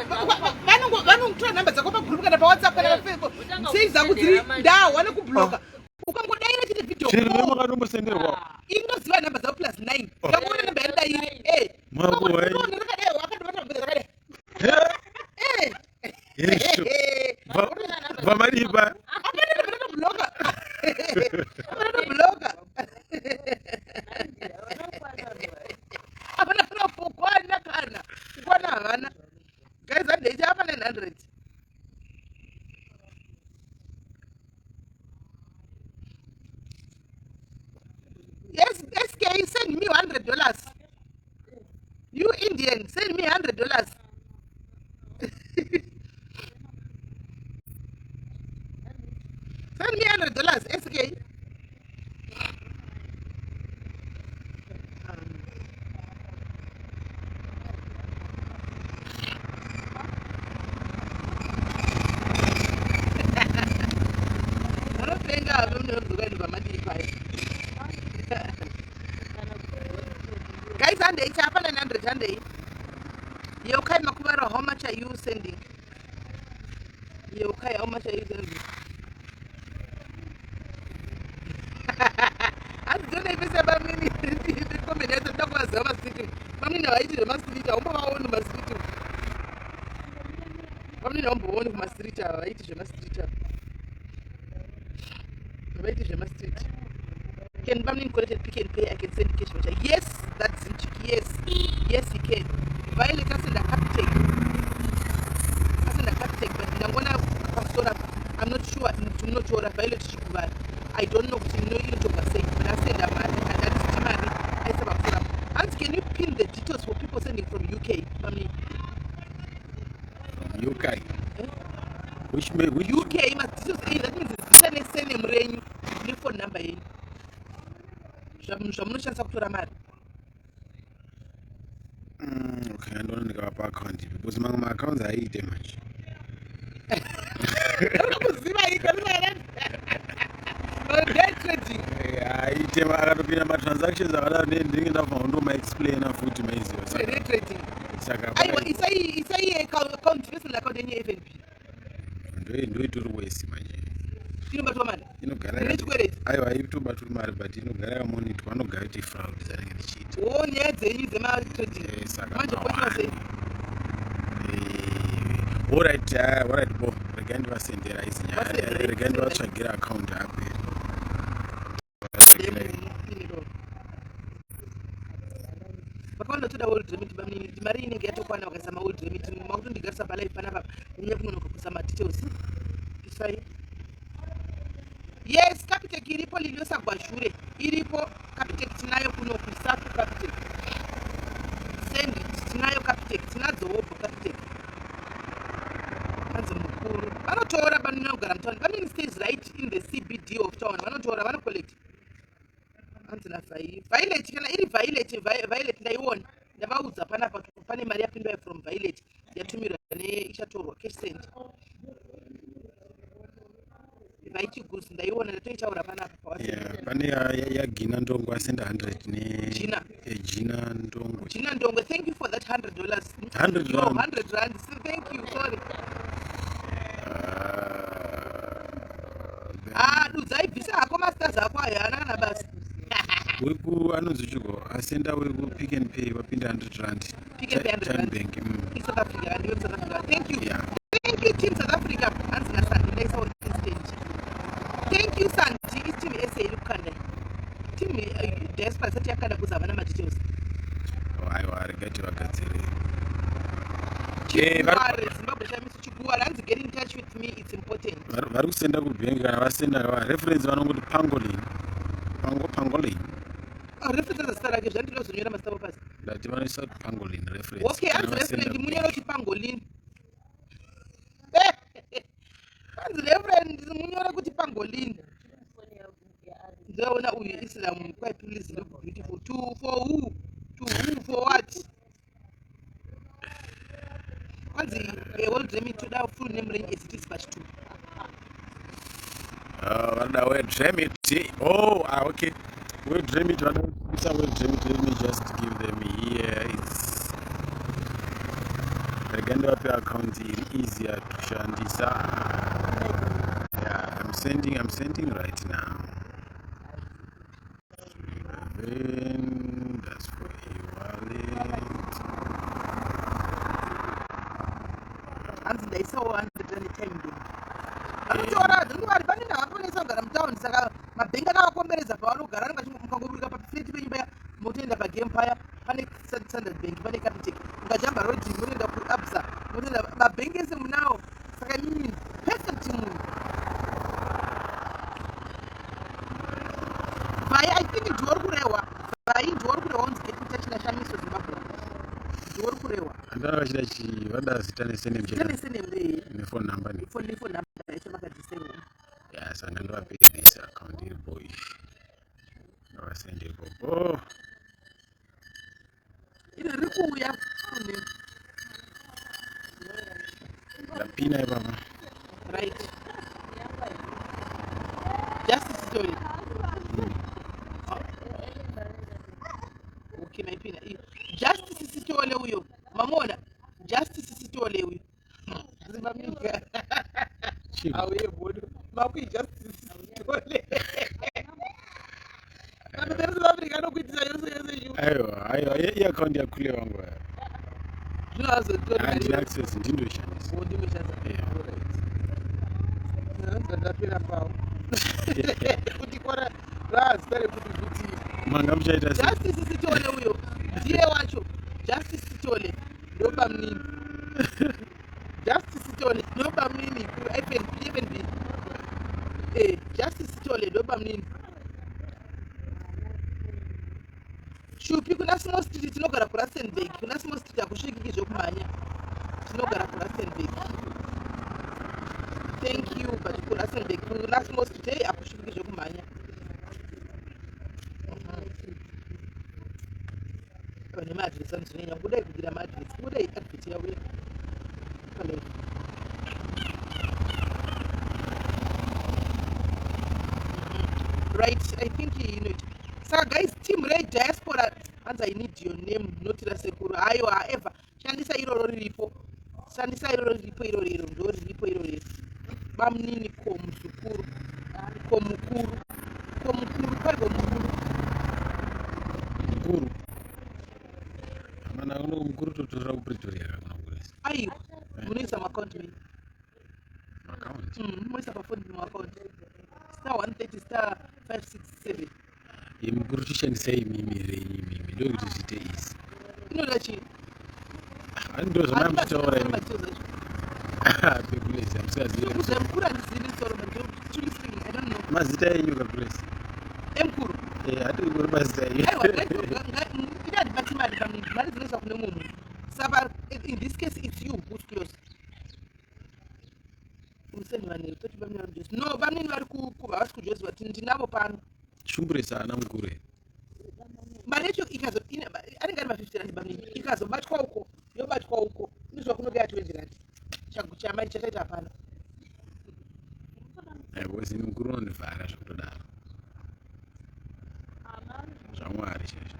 Vanotora namba dzako pagroup kana pawhatsapp kana pafacebook. Sei dzangu dziri ndawa nekubloka. Ukangodaira chete video Chero call. nemakatombosenderwa. Inoziva namba dzako plus 9. Ukangoona namba yandaire. Eh. Makuhwa enyu. Unoona rakadai wakatobata mberi rakadai. Eh. Yesho. Vamadipa. Hapana kana kukwana kana kukwana havana guys handei chapa 900 yes sk send me 100 dollars You Indian, send me $100. Send me $100, SK. Vanopenga ava munodzoka ndibva madii payo. Guys, handei chapa 900 handei. Yeukai Makuvaro, how much are you sending? Yeukai, how much are you sending? Hanzi tonoipesa bamini ndikomeni yacho ndoda kuvaziva masecret. Bamini havaiti zvemastreet, haumbovaoni mumastreet. Bamini haumbovaoni kumastreet ava, havaiti zvemastreet ava. Havaiti zvemastreet. Can Bamini collect at Pick and Pay? I can send cash voucher. Yes, that's Zinchik. Yes, yes, he can. Violet asenda Capitec. Asenda Capitec, but ndangona pastora. I'm not sure kuti munotora Violet Chikuvara. I don't know kuti inotorwa sei, but asenda mari and anditi mari aisa pamusoro apa. Hanzi, can you pin the details for people sending from UK? Bamini. UK. Which may which UK ma details eh, that means zita nesurname renyu nephone number yenyu. Zvamunoshandisa kutora mari. Okay, andiona ndikavapa account ipi because mamwe maaccounts haiite manje. Kuziva iko day trading. Haiite, akatopinda matransactions akadaro ndinenge ndabva kundomaexplaina futi maiziva. Day trading. Saka Aiwa, isai isai account personal account yenyu yeFNB. Ndoitori wesi manje. Inobatwa mari. Inogara Ine chikwereti. Aiwa, aitobatwi mari but inogara yamonitwa, anogara kuti fraud dzanenge ndichiita. Wo nyaya dzenyu dzematrading. Saka Manje poitwa sei? Alright, alright, bo regai ndivasendera idzi nyaya. Vasendere. Regai ndivatsvagira account apo. Vakawanda toda world remit bamnini kuti mari inenge yatokwana vakaisa maworld remit makutondigarisa palive panapa nenyaya kunonoka kuisa madetails isai. Yes, Capitec iripo, Liliosa Gwashure iripo. Capitec tinayo kuno kusafu. Capitec send it, tinayo Capitec, tinadzowo Capitec. Hanzi mukuru vanotora bamnini vanogara mutown. Bamnini stays right in the CBD of town. Vanotora, vanocollect. Hanzi navhai Violet, kana iri Violet, Violet ndaiona ndavaudza panapa kuti pane mari yapindwa from Violet. Cash send. Vaiti goods ndaiona, ndatoitaura panapa pawasenda. Yeah, pane yaGina Ndongo asenda 100 ne Gina. Gina Ndongo. Gina Ndongwe, thank you for that $100. 100 No, rand. 100 rand. So thank you. Sorry. Ah, dudzai, bvisa hako masters ako ayo, haana kana basa. Weku anonzi chiko asenda weku Pick and Pay wapinda 100 rand. Pick and Pay 100 rand. Bank. In South Africa, and South Africa. Thank you. Yeah. Thank you, team South Africa. Hanzi naSandi, ndaisa on instant. Thank you, Sandy. Is team SA iri kukanda. Team diaspora isati yakanda kuzi havana madetails. Oh, aiwa, regai tivagadzire. Chiguare, Zimbabwe Shamiso Chiguare. Hanzi get in touch with me, it's important. Vari kusenda kubhengi, kana vasenda reference vanongoti pangolin. Pangolin. Oh, reference zita rake zvandinozonyora mazita avo pasi. Ndati vanoisa kuti pangolin reference. Okay, Kana hanzi vasenda reference kubhengi. munyore kuti pangolin. Hanzi reference munyore kuti pangolin. Ndoona uyu Islam quite, please look beautiful. To for who? To who, for what? Kwanzi world remit, toda full name range as it is part 2. Ah, vanoda WorldRemit. Oh, ah, okay, WorldRemit, vanoda kuisa WorldRemit. Let me just give them here. It's rega ndivape account iri easier kushandisa. Yeah, I'm sending right now. Then that's for e-wallet. Hanzi ndaisawo 100 rand time bank. Vanotora ndingovari pane ndavaponesa kugara mutaundi, saka mabhengi akavakomberedza pavanogara. Vanenge mukangoburika pafleti penyumba, motoenda pagame paya, pane Standard Bank, pane Capitec. Mukajamba road motoenda kuAbsa, motoenda mabhengi ese munawo. Saka imimi perfect munhu vai. I think ndiwori kurehwa vai, ndiwori kurehwa unzi get in touch naShamiso Zimbabwe, ndiwori kurehwa. Andana vachida chi vada zita nesurname chete. Zita nesurname ndeye Nephone number ne nephone number yacho makadhisewo. Yeah, saka ndovape this account iri boy, ngavasende ikoko. Iri riri kuuya full name. Ndapina ipapa. Right, Justice Story. Okay, maipina iyo Justice Sitole uyo, mamuona Justice Sitole uyo zimamika. Chii? Auye bodo makui Justice Sitole vanhu South Africa anokuitisa yose yose yu. Aiwa, aiwa, iaccount yakule wangu. Zvinoazotori. Handina access, ndindoshandisa. Ndimoshandisa. Yeah. Ndapera pawo kuti kora razita rekuti kuti Manga muchaita sei? Justice Sitole uyo ndiye wacho. Justice Sitole ndobamunini, Justice Sitole ndobamunini kuFNB, FNB. Justice Sitole ndobamunini. Shupi kuna Small Street, tinogara kuRustenburg. Kuna Small Street hakusvikiki zvekumhanya, tinogara kuRustenburg. Thank you, but kuRustenburg kuna Small Street, hey, hakusvikiki zvekumhanya. Pane maadresi anozonyanya kudai kugira maadresi, kudai advert yauya palive. Right, I think you know it. Saka guys, team rediaspora, hanzi I need your name, not rasekuru. Aiwa, ever shandisa iroro riripo, shandisa iroro riripo, iroro iro ndo riripo iroro iro. Bamunini ko muzukuru, ko mukuru, ko mukuru kwai, ko mukuru. Mukuru mana kuno mukuru totorera kuPretoria kakuna kuresa. Aiwa, munoisa muaccount menyu. Account. Moisa pafoni muaccount star 130 star 567. Mukuru tishandisai imimi renyu imimi, ndokuti zviite easy. Inoda chii? Hani ndo zvamai muchitaura imi. Madetails acho. Pekulesi hamusingazivi. Kuza mukuru handizivi soro, but truly speaking, I don't know. Mazita enyu kakulesi. Emukuru. Hatiri kuri mazita enyu. Aiwa, ine handibati mari pamini, mari dzinoiswa kune mumwe munhu. Saka in this case it's you who's close. Umuseni vanhu toti bamini vari kuJozi. No, bamini vari havasi kuJozi, but ndinavo pano. Shumburesa ana mukuru here? Mari yacho anenge ari ma50 rand bamini, ikazobatwa uko, yobatwa uko, inozwa kunoke ya 20 rand chamai. Chataita hapana. Because ini mukuru unondivhara zvekutodaro. Zvamwari chaizvo.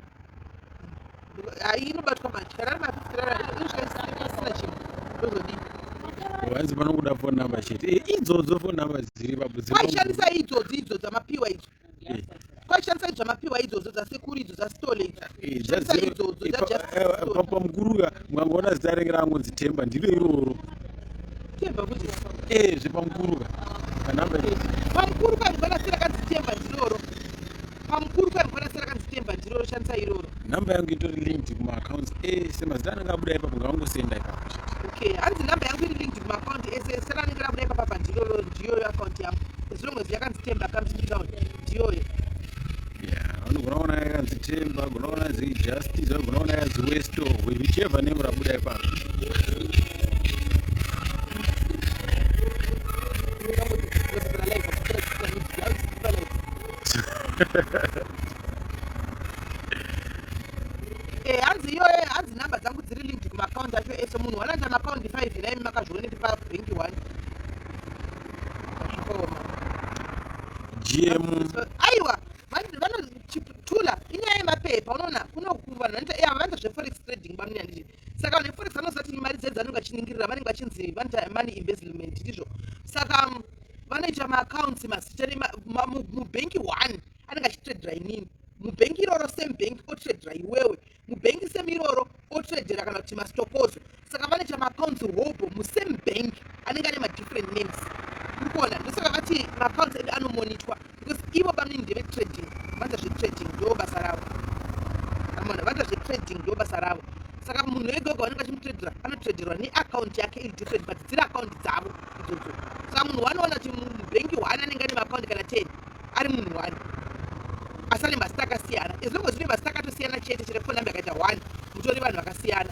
Hayi inobatwa manje. Kana ari ma50 rand inosvika isina chinhu. Ndozodii? Hanzi panokuda phone number chete. Eh, idzodzo phone number dziri papo dziri. Kwaishandisa idzodzi idzo dzamapiwa idzo. Eh. Kwaishandisa idzo dzamapiwa idzodzo dzasekuru idzo dzasitole idzo. Eh, Shandisa idzodzo dzaJustice Sithole. Pamukuru uya mukangoona zita renge rangonzi Themba ndiro iroro. Themba kuti Eh, zvepamukuru ka. Panhamba iyi. pamukuru kanigona sera kanzi Themba ndiroro. Pamukuru kanigona sera kanzi Themba ndiroro shandisa iroro. Nhamba yangu itori linked kuma accounts ese mazita anenge abuda ipapo ngavangosenda ipapo chete. Okay, hanzi namba yangu iri linked kumaakaunti ese sera anenge rabuda ipapa pa ndiroro ndiyoyo akaunti yangu. As long as yakanzi Themba comes to town ndiyoyo. Yeah, vanogona kuona yakanzi Themba, gona kuona yanzi Justice, vanogona kuona yakanzi Westo, whichever name rabuda ipapo. Eh, hanzi iyoyo hanzi namba dzangu dziri linked kumaakaunti acho ese munhu wanoita maakaunti 5 naimi makazvioneti pabhenki 1 zvakaoma GM aiwa vanochitula inyaya yemapepa unoona kuno vanhu vanoita eh, ava vanoita zveforex trading vanonyanya nditi saka vanhu veforex vanoziva kuti mari dzedu dzanenge vachiningirira vanenge vachinzi vanoita money embezzlement ndizvo saka vanoita maaccounts mazita mubhenki one anenge achitradera inini mubhenki iroro same bank otradera iwewe mubhenki same iroro otradera kana kuti mastokozo saka vanoita maaccounts hobho musame bank anenge ane madifferent names uri kuona ndosaka vati maaccounts edu anomonitwa because ivo bamnini ndevetrading vanoita zvetrading ndo basa ravo amona vanoita zvetrading ndo basa ravo saka munhu ega ega vanenge vachimutradera anotraderwa neaccount yake iri different but dziri account dzavo idzodzo saka munhu wanoona kuti mubhenki one anenge ane maakaunti kana 10 ari munhu one asi ane mazita akasiyana as long as une mazita akatosiyana chete chete phone number yakaita one mutori vanhu vakasiyana.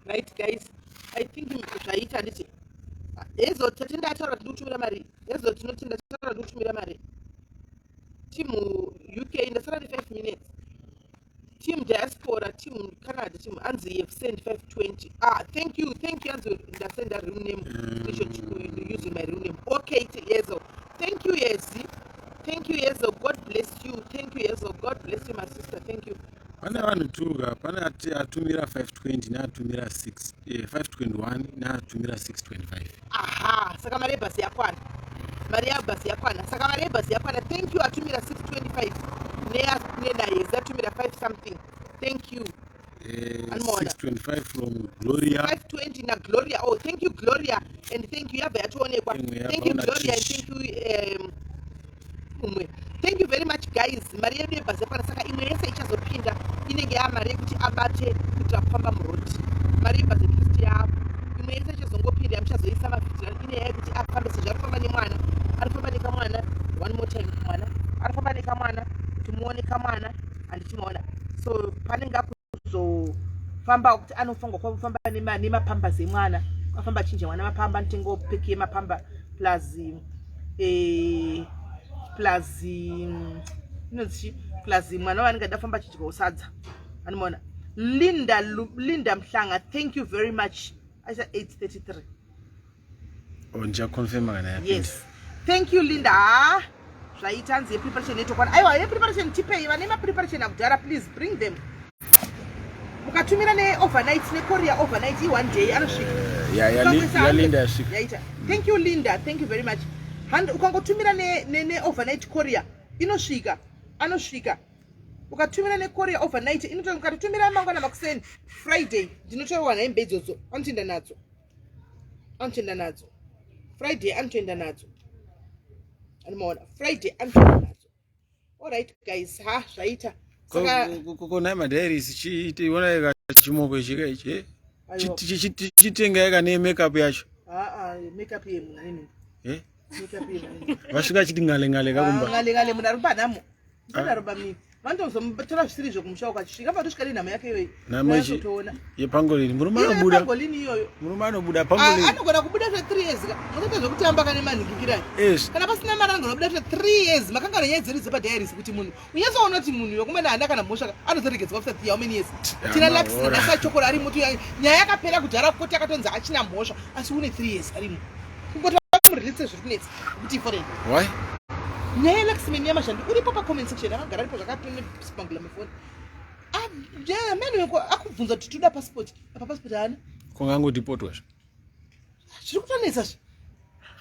Right guys, I think zvaita handiti hezo tatenda ataura kuti ndikutumira mari hezo tinotenda taura ndikutumira mari timu uk ndasara ne 5 minutes team diaspora team canada team anzi you've sent 520 ah thank you thank you anzi ndasenda real name screenshot using my real name okay yezo thank you yezi thank you yezo god bless you thank you yezo god bless you my sister thank you Pane vanhu tuga pane atumira 520 neatumira 6 521 eh, neatumira 625 aha saka mari yebhasi yakwana mari yebhasi yakwana saka mari yebhasi yakwana thank you atumira 625 nenayezi atumira 5 something thank you eh, 625 from gloria 520 nagloria oh thank you gloria and thank you yabva yatoonekwa thank you gloria and thank you um, umwe thank you very much guys mari yedu yebhazi yakwana saka imwe yese ichazopinda inenge yaa mari yekuti abate kuitira kufamba muroad mari yebhazi at least yapo imwe yese ichazongopinda yamuchazoisa mavhidhira ine yaya yekuti afambe sezvo arikufamba nemwana arikufamba nekamwana one more time mwana arikufamba nekamwana kuti muone kamwana handichimaona so panenge kuzofamba kuti anofanirwa kufamba nemapambers emwana afamba achinja mwana mapamba anotengawo peki yemapamba plus eh, plus inonzi plus mwana waanenge ada famba achidyawo sadza anomaona linda linda mhlanga thank you very much aisa 833 Oh, ndichaconfirma kana yapinda. Yes. Thank you Linda. Ah, zvaita hanzi yepreparation yetokwana. Aiwa yepreparation tipei vane mapreparation akudhara please bring them. Mukatumira ne overnight ne courier overnight i one day anosvika. Ya ya ya Linda yasvika. Yaita. Thank you Linda. Thank you very much. Hand ukangotumira ne ne, ne overnight courier inosvika. Anosvika. Ukatumira ne courier overnight inoto ukatotumira mangwana makuseni Friday ndinotowana hembe idzodzo anotoenda nadzo. Anotoenda nadzo. Friday anotoenda nadzo. Anomaona Friday anotoenda nadzo. All right guys, ha zvaita. Saka kona madiaries chiite ona chimoko ichi ka ichi. Eh? Chitenga yaka ne makeup yacho. Ah ah makeup yemu nani. Eh? Makeup yemu. Vasvika chiti ngale ngale kakumba. Ngale ngale munhu ari panhamo. Ndinaro bamini. Vanotozomutora zvisiri izvo kumusha uko achisvika patosvika nenhamo yake iyoyi. Nhamo ichi Toona. yepangolini murume Iyo anobuda yepangolini iyoyo. murume anobuda Ah, pangolini anogona kubuda zve 3 years ka. Munoita zvekutamba kana manhingikirani. yes Kana pasina mari anogona kubuda zve 3 years. Makangana nyaya dzedu dzepadiaries kuti munhu unyatsoona kuti munhu wekumana haana kana mhosva ka anozoregedzwa after how many years. Ya, Tina Lux mahora. naSachokoro arimo tu nyaya yakapera kudhara kuti akatonzi achina mhosva asi une 3 years arimo. Kungoti vamurelease zviri kunetsa kuti foreign. Why? Nyaya yeLuxman yaMazhandi uripo pacomment section akagara aripo zvakapangula mafoni. Amene weko akubvunza kuti toda passport apa passport haana. Kungangodipotwa zve. Zviri kutonetsa zve.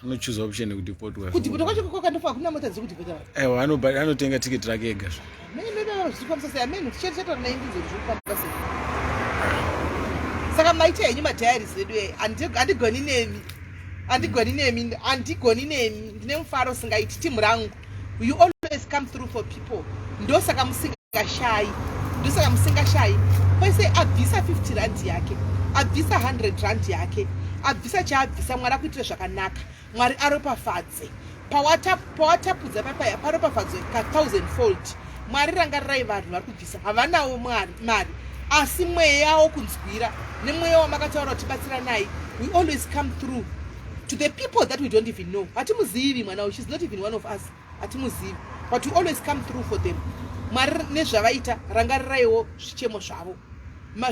Anochuza option yekudipotwa. Kudhipota kwacho kwakandofa hakuna mota dziri kudhipota vanhu. Aiwa anotenga tiketi rake ega zve. Amene maybe zviri kufambisa sei amene tichati chataura naye ndinzwe zviri kufamba sei. Saka maita henyu madiaries edu eh handigoni nemi. Handigoni nemi handigoni nemi ndine mufaro usingaiti timu rangu. You always come through for people. Ndosaka musingashayi. Ndosaka musingashayi. Kwese abvisa 50 rand yake. Abvisa 100 rand yake. Abvisa chaabvisa Mwari akuitire zvakanaka. Mwari aropafadze. Pawatapudza papaya paropafadzwe ka 1000 fold. Mwari rangarirai vanhu vari kubvisa. Havanawo Mwari mari. Asi mweya wokunzwira nemweya wamakataura kuti batsiranai. We always come through to the people that we don't even know. Hatimuzivi mwana uyu. She's not even one of us. Hatimuzivi. But we always come through for them. Mwari nezvavaita rangariraiwo zvichemo zvavo.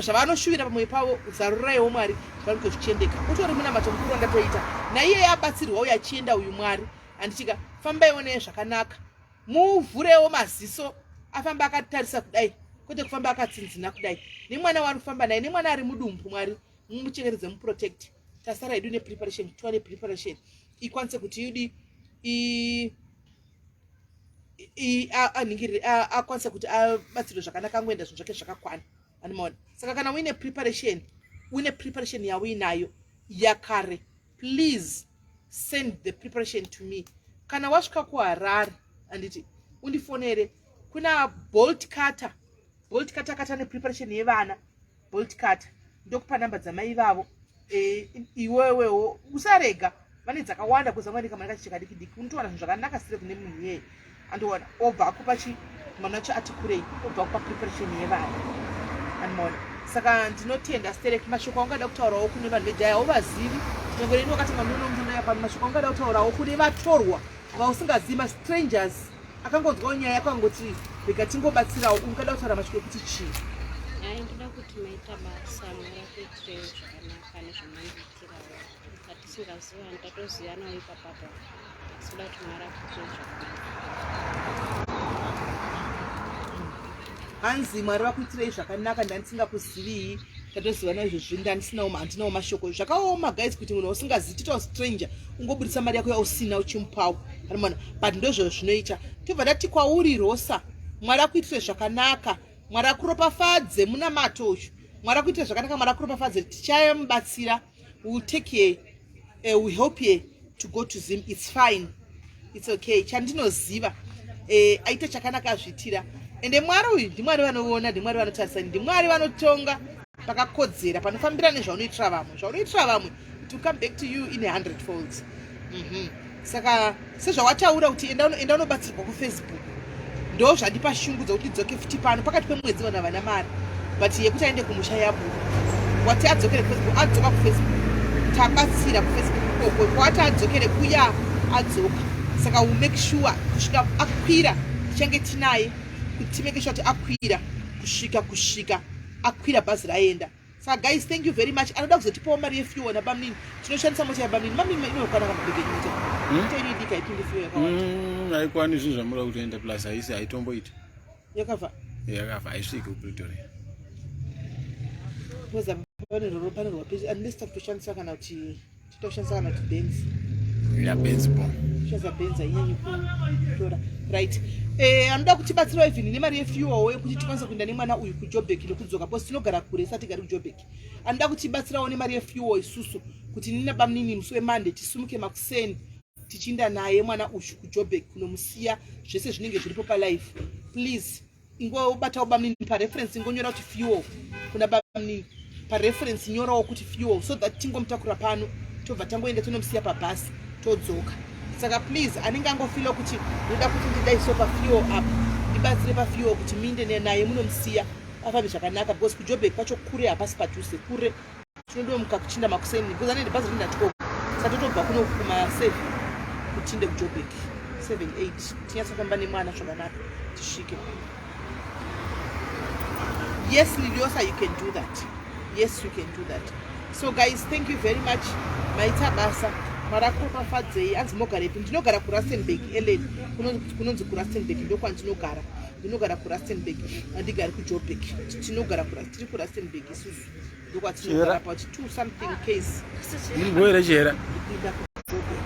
Zvavanoshuvira pamwoyo pavo zaruraiwo Mwari zvange zvichiendeka. Utori munamato mukuru wandatoita. Naiye abatsirwa uyu achienda uyu Mwari. Handichika fambaiwo naye zvakanaka. Muvhurewo maziso afamba akatarisa kudai kwete kufamba akatsinzina kudai. Nemwana waari kufamba naye nemwana ari mudumbu Mwari mumuchengetedze muprotect. Tasara hedu nepreparation tiwane preparation ikwanise kuti idi anhingirire akwanise kuti abatsirwe zvakanaka angoenda zvinhu zvake zvakakwana. Anomaona. Saka kana uine preparation, uine preparation yauinayo yakare, please send the preparation to me. Kana wasvika kuHarare, anditi undifonere kuna Bolt Cutter. Bolt Cutter akata nepreparation yevana. Bolt Cutter ndokupa namba dzamai vavo. Iwewewo usarega vane dzakawanda kuza mwana kamwana kachiche kadiki diki unotowana zvinhu zvakanaka sire kune munhu iyeye andiona obva akupa chi mwana wacho ati kurei obva akupa preparation yevana andimaona. Saka ndinotenda sterek mashoko aungada kutaurawo kune vanhu vedhaya hauvazivi nyangwe neni wakatanga munonomutanaya pano mashoko aungada kutaurawo kune vatorwa vausingazivi mastrangers akangonzwawo nyaya yako angoti rega tingobatsirawo ungada kutaura mashoko ekuti chii? Ai ndoda kuti maita basa Mwari akuitirewo zvakanaka nezvamandiitirawo atisingazivani tatozivanawo ipapapa asi ndoda kuti Mwari akuitirewo zvakanaka. Hanzi Mwari vakuitirei zvakanaka ndandisingakuzivii tatozivana izvozvi ndandisinawo handinawo mashoko. Zvakaoma guys kuti munhu usingazivi titawo stranger ungobudisa mari yako yausina uchimupawo anomana but ndozvo zvinoita. Tobva tati kwauri Rosa Mwari akuitire zvakanaka Mwari akuropafadze munamato uyu Mwari akuitire zvakanaka Mwari akuropafadze tichamubatsira. We will take care, we help her to go to Zim. It's fine, it's okay. Chandinoziva aita chakanaka azviitira ende Mwari uyu ndiMwari vanoona ndiMwari vanotarisa ndiMwari vanotonga pakakodzera panofambira nezvaunoitira vamwe zvaunoitira vamwe it will come back to you in 100 folds. Saka sezvawataura kuti enda unobatsirwa kuFacebook ndo zvandipa shungu dzekuti dzoke futi pano pakati pemwedzi vanhu havana mari but yekuti aende kumusha yabuda wati adzokere kuFacebook adzoka kuFacebook tabatsira kuFacebook ikoko kwati adzokere kuya adzoka. Saka we make sure kusvika akwira tichange tinaye kuti timeke sure kuti akwira kusvika akwira bhazi raenda. Saka guys thank you very much. Anoda kuzotipawo mari yefuel nabamnini tinoshandisa mota yabamnini. Bamnini inokwana kamabhege mota. Mota inodika haipindi fuel yakawanda. Haikwani zvinhu zvamunoda kutoenda plus haisi haitomboita. Yakafa. Yakafa haisviki kuPretoria. Because pane roro pane rwa pesi unless takutoshandisa kana kuti totoshandisa kana kuti Benz. Ya Benz bo. Shandisa Benz hainyanyi kutora. Right. Anoda kutibatsirawo even nemari yefuel yekuti tikwanise kuenda nemwana uyu kuJoburg nekudzoka because tinogara kure isati tigari kuJoburg. Anoda kutibatsirawo nemari yefuel isusu kuti nina bamnini musi weMonday tisumuke makuseni tichienda naye mwana uyu kuJoburg kunomusiya zvese zvinenge zviripo palife. Please ingobatawo bamnini pareference ingonyora kuti fuel kuna bamnini pareference nyorawo kuti fuel so that tingomutakura pano tobva tangoenda tonomusiya pabhasi todzoka. Saka please anenge angofila kuti ndoda kuti ndidaiso pafuel up Mundibatsire pafuel kuti minde naye munomusiya afambe zvakanaka because kuJoburg kwacho kure, hapasi padhuze, kure. Tinondomuka kuchinda makuseni because anoenda bhazi rinoenda 12, saka totobva kuno kuma 7 kutinde kuJoburg 7 8, tinyatsofamba nemwana zvakanaka tisvike. Yes, Liliosa, you can do that. Yes, you can do that. So guys, thank you very much. Maita basa, Mwari akuropafadzei. Anzi mogarepi? Ndinogara kuRustenburg, Ellen. Kunonzi kuRustenburg ndokwandinogara. Ndinogara kuRustenburg, handigari kuJoburg. Tinogara, tiri kuRustenburg isusu, ndokwatinogara pa two something case. Muri chera. Kuenda kuJoburg.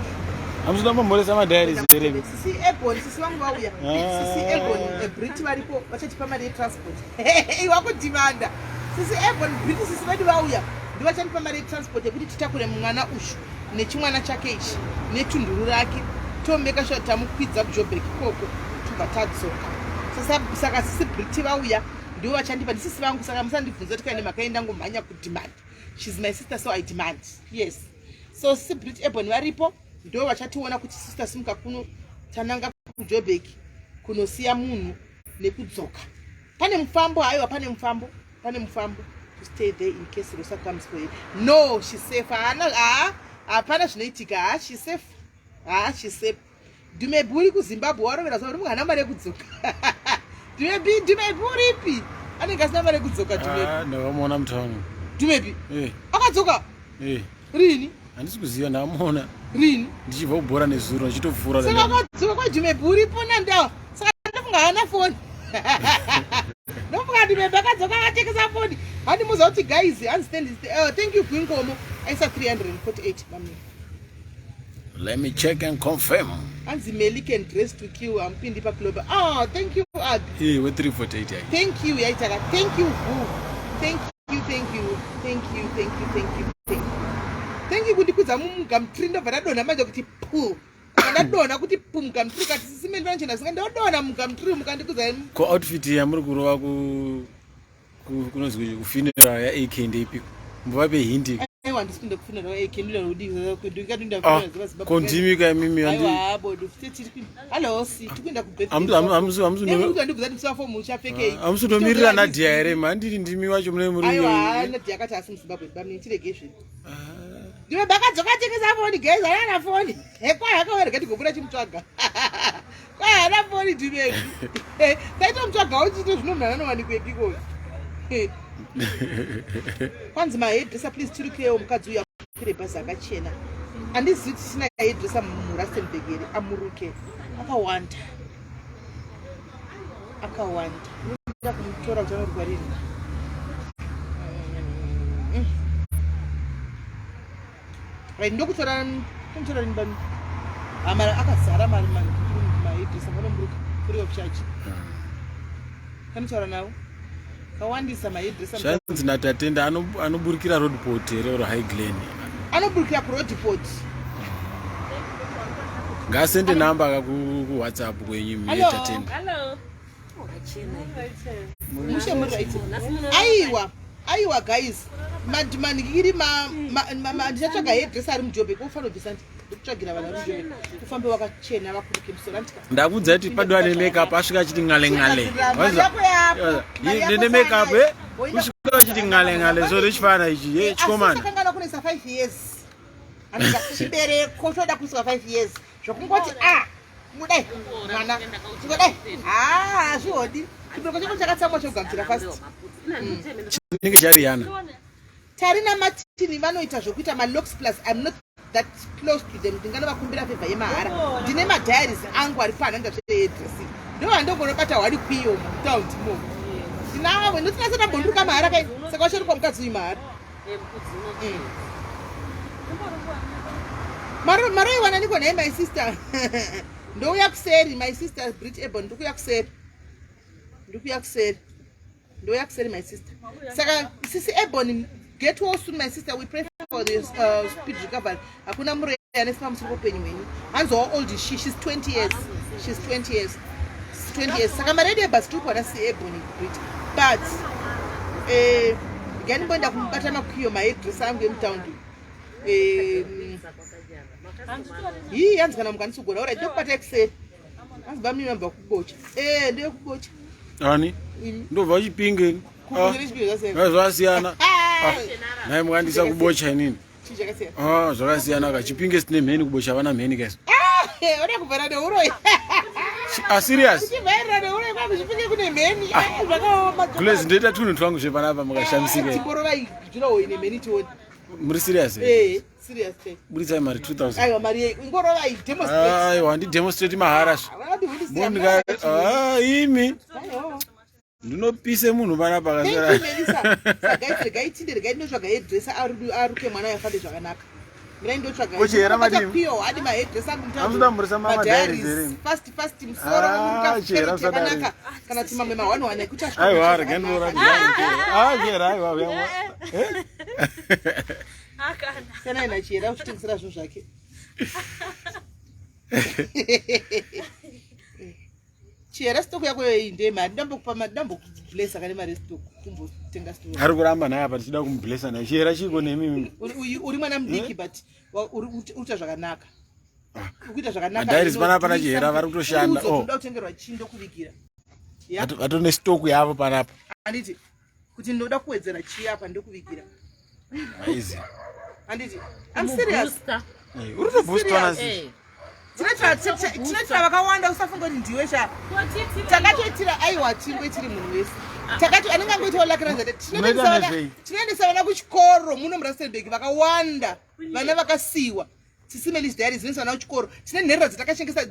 Hamusina kumboresa madiaries here? Sisi Ebon, sisi vangu vauya. Ah. Sisi Ebon Brit varipo, vachatipa mari yetransport. Wakudhimanda sisi Ebon Brit, sisi vedu vauya, ndivachandipa mari yetransport yekuti titakure mwana ushu nechimwana chake ichi netunduru rake, tomeka sure tamukwidza kuJoburg ikoko, tobva tadzoka. Saka sisi Brit vauya, ndivo vachandipa, ndisisi vangu, saka musandibvunza kuti kaine makaenda ngomhanya kudemand. She's my sister, so I demand. Yes, so sisi Brit Ebon varipo, ndo vachationa kuti sister simuka kuno tananga kuJoburg kunosiya munhu nekudzoka. Pane mufambo? Haiwa, pane mufambo, pane mufambo to stay there in case Rosa comes for you. No, she's safe. Haana, haa, hapana zvinoitika. Ha, she's safe. Ha, she's safe. Dumebi uri kuZimbabwe, warovera zuva uri hana mari yekudzoka. Dumebi, Dumebi uripi? Anenge asina mari yekudzoka, Dumebi. Ah, ndakamuona mutauni. Dumebi Eh, akadzoka? Eh. Rini? Handisi kuziva, ndakamuona Rini? ndichibva kubhora nezuro, ndichitopfuura. Saka akadzoka kwaDumebi uripo nandawa, saka ndofunga haana foni. Ndofunga Dumebi akadzoka akatengesa foni. Handimuziva kuti guys, hanzi thank you Gwinkomo aisa 348 mami. Let me check and confirm. Hanzi Meli can dress to kill, amupindi paclub. Ah, thank you, Abi. Eh, we348 yai. Thank you, yaitaka. Thank you, Vu. Thank you, thank you, thank you, thank you, thank you, thank you, thank you kundikwidza mumugumtree. Ndobva ndadonha manje kuti pu, ndadonha kuti pu mugumtree. Kati sisi manje singa ndodonha mugumtree mukandikwidza. Ko outfit yamuri kurova kunonzi kufuneral yaAK ndeipiko? Mbuvape hindi. Aiwa, ndisi kuenda kufuneral AK, ndingadinda. Ah, ko ndimi ka imimi? Aiwa, bodo, hallo, si tikuenda. Kubirthday ndibvudza fomu uchapfekei. Hamusi kutomirira Nadia here? Mandiri ndimi wacho mune muri. Aiwa, Nadia akati asi muZimbabwe. Bamini, tirege zvedu. Ndiwe bakadzoka tengesa foni, guys, haana foni. Kwai akauya, tigobuda chimutsvaga. Kwai haana foni Dumebi, taitomutsvagawo chito zvino munhu ananowanikwepi koyo? Kwanzi mahairdresser, please tirukirewo mukadzi uyu akwire bhazi akachena. Handizivi kuti tisina hairdresser muRustenburg here amuruke. Akawanda, akawanda. Unoda kumutora kuti anorukwa rini? Right, ndokutora, tomutora rini bani? Amara akazara mari mahairdresser vanomuruka free of charge. Kanotaura navo, kawandisa mahairdresser. Zvanzi naTatenda anoburikira Roodepoort here or High Glen? Anoburikira kuRoodepoort. Ngaasende namba ka kuWhatsApp kwenyu. Hello. Tatenda. Hello. Mushe, muri right? Aiwa, aiwa guys, manikiri, ndichatsvaga hairdresser ari muJoburg. Ufanira kubvisa, ndikutsvagira vanhu vari muJoburg, ufambe wakachena, vakuruke musoro, andika. Ndakudza kuti padwa nemakeup, asvika achiti ngale ngale. Mari yako yapo, mari yako. Nene makeup Sana. eh, kusvika achiti ngale ngale, so richifana ichi ye chikomana. Asisakangana kunoisa 5 years, andika. Chibereko choda kuiswa 5 years, zvokungoti a mudai mwana tingodai, ha, hazvihodi. Chibereko chako chakatsamwa chokugamuchira fast. Chinenge chariyana. Tarina Martin vanoita zvokuita malocks plus. I'm not that close to them. Ndinganovakumbira favour yemahara. Ndine madiaries angu ari pano, zvedressing, ndo vandogonobata hwari kwiyo mutaundi imomo. Ndinavo, ndotinasa tambondiruka mahara kai, saka vacharukwa mukadzi uyu mahara. Maroiwana niko nhai? My sister, ndouya kuseri. My sister Brit Ebon, ndikuya kuseri, ndikuya kuseri, ndouya kuseri, my sister. Saka sisi Ebon, get well soon, my sister. We pray for this speed recovery. Hakuna muroi ane pamusoro poupenyu hwenyu. Hanzi how old is she? She's 20 years. She's 20 years, 20 years. Saka maready ebus tiri kuwana si Ebon Brit, but ngandimboenda kumubata makwiyo mahairdresser angu emutaundi. Hii, hanzi kana mukandisugona. Alright, ndokubata kuseri. Hanzi bamini vabva kubocha. Eh, ndeye kubocha. Ani? Ndobva kuchipinge ini. Ah. Zvasiyana. Ah. Nhai mukandisa kubocha inini. Ah, zvakasiyana ka. Chipinge sine mheni kubocha vana mheni kaisi. Ah, oda kuvhara neuroi. Ah, serious? Chivhairira neuroi kwangu chipinge kune mheni. Ah, zvakaoma. Glaze ndoita tunhu twangu zvepanapa mukashamisika. Chiborova jurawo ine mheni tione. Muri serious? Eh. Serious te. Buritsai mari 2000. Aiwa mari yei. Ingorova i demonstrate. Aiwa handi demonstrate mahara. Bondika ah imi. Ndinopise munhu panapa akasara. Thank you Melissa. Saka regai tinde regai ndinotsvaga hairdresser aruke mwana yafambe zvakanaka. Mirai ndotsvaga. Kochera madini. Piyo adi ma hairdresser angu mutatu. Amuda murisa mama diaries here. Fast fast musoro ah, chera zvakanaka. Kana kuti mamwe ma one one ekuti asvika. Aiwa regai ndinoora. Ah chera aiwa. Eh? Siyana na Chiyera uchitengesera zvinhu zvake. Chiyera stock yako iyi ndeye mari ndambokupa mari ndambokublessa kane mari stock kumbotenga stock. Ari kuramba naye apa tichida kumublessa naye. Chiyera chiiko nemi? Uri mwana mudiki eh? but uri kuita zvakanaka. Ah. Uri kuita zvakanaka. Madiaries panapa na Chiyera vari kutoshanda. Oh. Ndoda kutengerwa chii ndokuvigira. Vatone stock yavo panapa. Anditi kuti ndoda kuwedzera chii apa ndokuvigira aizi handiti I'm serious eh, uri kutoboostwa nasi eh. tinoitira vakawanda usafunga kuti ndiwe sha takatoitira aiwa tingoitiri munhu wese takati anenge angoitawo lakira tinoendesa vana kuchikoro muno murustenburg vakawanda vana vakasiyiwa Sisi Melis Diaries dzinoisa vana kuchikoro. Tine nherera dzatakachengesa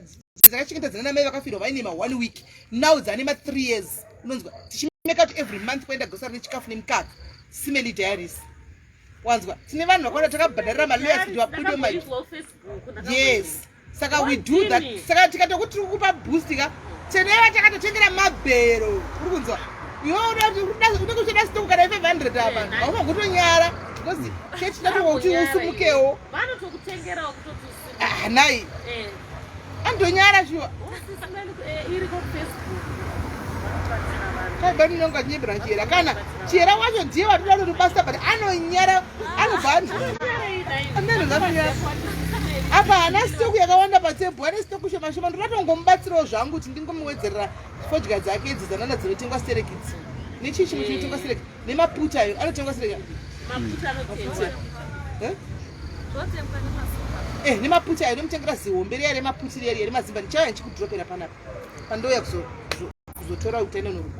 dzakachengeta dzina namai vakafirwa vaine ma one week. Now dzane ma 3 years. Unonzwa tichimeka kuti every month kuenda grocery nechikafu nemukaka. Sisi Meli Diaries. Wanzwa tine vanhu vakawanda takabhadharira ma lawyers kuti vabude ma Yes. Saka we do that. Saka tikatokuti tiri kukupa boost ka. Teneva takatotengera mabhero. Uri kunzwa? Iwe unenge uchida stock kana 500 apa. Eh, Hauna kutonyara because chechi ndatoka kuti usumukewo. Vanotokutengerawo kutoti usimuke. Ah, nai. Eh. Andonyara shuwa. Eh, iri ko Facebook. Kai ndinonga chinyebera chiyera kana chiyera wacho ndiye watoda kutobasta but anonyara anobva anonyara apa haana stock yakawanda patebhu ane stock shoma shoma ndoda tongomubatsirawo zvangu kuti ndingomuwedzerera fodya dzake idzi dzanana dzinotengwa stereki idzi nechii chimwe chinotengwa stereki nemaputi ayo anotengwa stereki eh? eh, nemaputi ayo nomutengera zihombe riya remaputi riya riya remazimba ndichauya ndichikudropera panapa pandouya kuzotora kuti aine noruko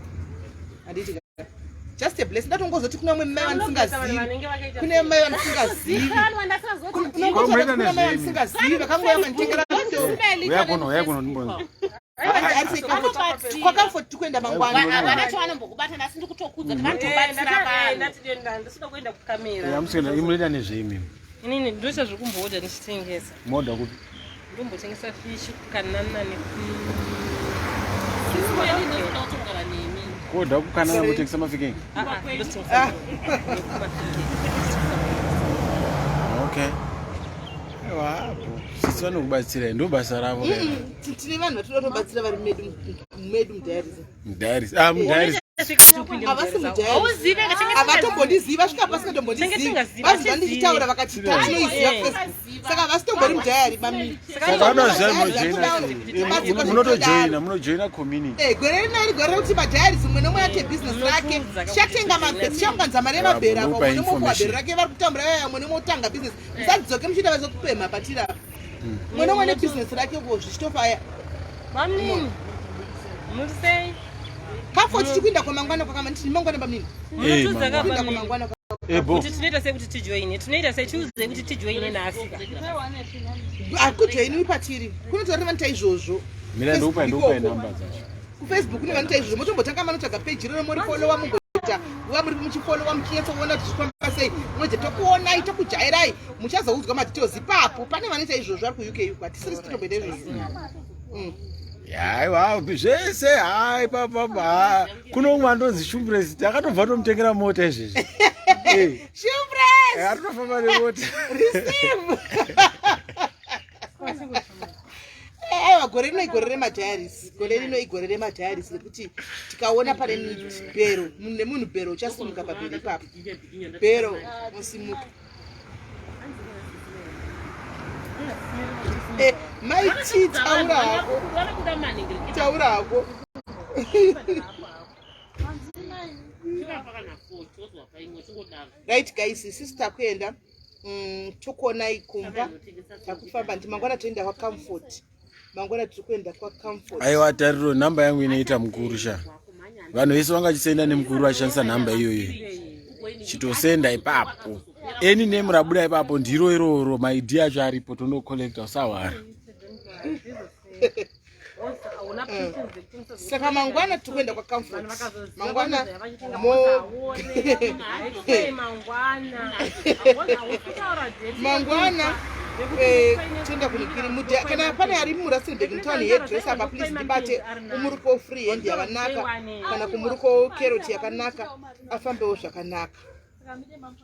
handiti just a blessing ndatongozoti kuna umwe mai vandisingazivi kune mai vandisingazivi kuna mai vandisingazivi vakangouya vanditengera kwakamfoti tikuenda mangwana havana chavanombokubata nhasi ndikutokudza kuti vanotobatsira vanhu imunoita nezvei imimi inini ndoita zvekumboodha ndichitengesa moda kupi ndombotengesa fishi kukanana kuodha kukanana motengesa mafikeng ah, ah, okay wapo sisi vanokubatsirai ndo basa ravo tine vanhu vatinoda kutobatsira vari medu mudiaries mudiaries ah mudiaries havasi mudiaries vasvika pasingatombondizivi vaziva ndichitaura vakati tinoiziva facebook saka havasitombori mudiary mamimunotojoina munojoina community eh, gore rino iri gore rekuti madiaries mumwe nomwe ate business rake tichatenga tichaunganidza mari yemabhero apa mumwe nomwe opuwa bhero rake vari kutambura vaya mumwe nomwe otanga business musadzoke muchiita vazokupemha patiri apa hmm. mumwe nomwe nebusiness rake ko zvichitofaya bamnini muri sei kafo tichikuinda kwamangwana kwakama nditi mangwana bamnini munotiudza kuinda kwamangwana kuti tinoita sei kuti tijoine tinoita sei tiudzei kuti tijoine nhasi hakujoiniwi patiri kunotori vanoita izvozvo mira ndokupa ndokupa namba dzacho kufacebook kune vanoita izvozvo motombotanga manotsvaga peji rero morifollowa mumboita nguva muri muchifollowa muchinyatsoona kuti zvichifamba sei moje tokuonai tokujairai muchazoudzwa madetails ipapo pane vanoita izvozvo vari kuuk uko hatisiri titomboita izvozvo mm. Aiwa zvese hai papa kuno umwe andonzi Shumpress takatobva tomutengera mota izvezvi. Eh. Shumpress! Eh, atotofamba nemota. Receive. Eh, aiwa gore rino igore remadiaries gore rino igore remadiaries rekuti tikaona pane bhero munhu nemunhu bhero uchasimuka pabhero ipapo bhero mosimuka. Eh, Maiti taura hako. Taura hako. Right guys, sisi takuenda. Tokuonai kumba. Takufamba ndi mangwana toenda kwa Comfort. Mangwana tiri kuenda kwa Comfort. Aiwa Tariro, nhamba yangu inoita mukuru sha. Vanhu vese vangachisenda nemukuru vachishandisa nhamba iyoyo. Chitosenda ipapo. Any name rabuda ipapo ndiro iroro, maidi acho aripo tonocollecta usahwara. Saka mangwana tiri kuenda kwa Comfort. Mangwana mo mangwana toenda kunikiri mudhe kana pane ari muRustenburg mutown hairdresser apa, please ndibate umuruko free hand yakanaka kana kumuruko carrot yakanaka, afambewo zvakanaka,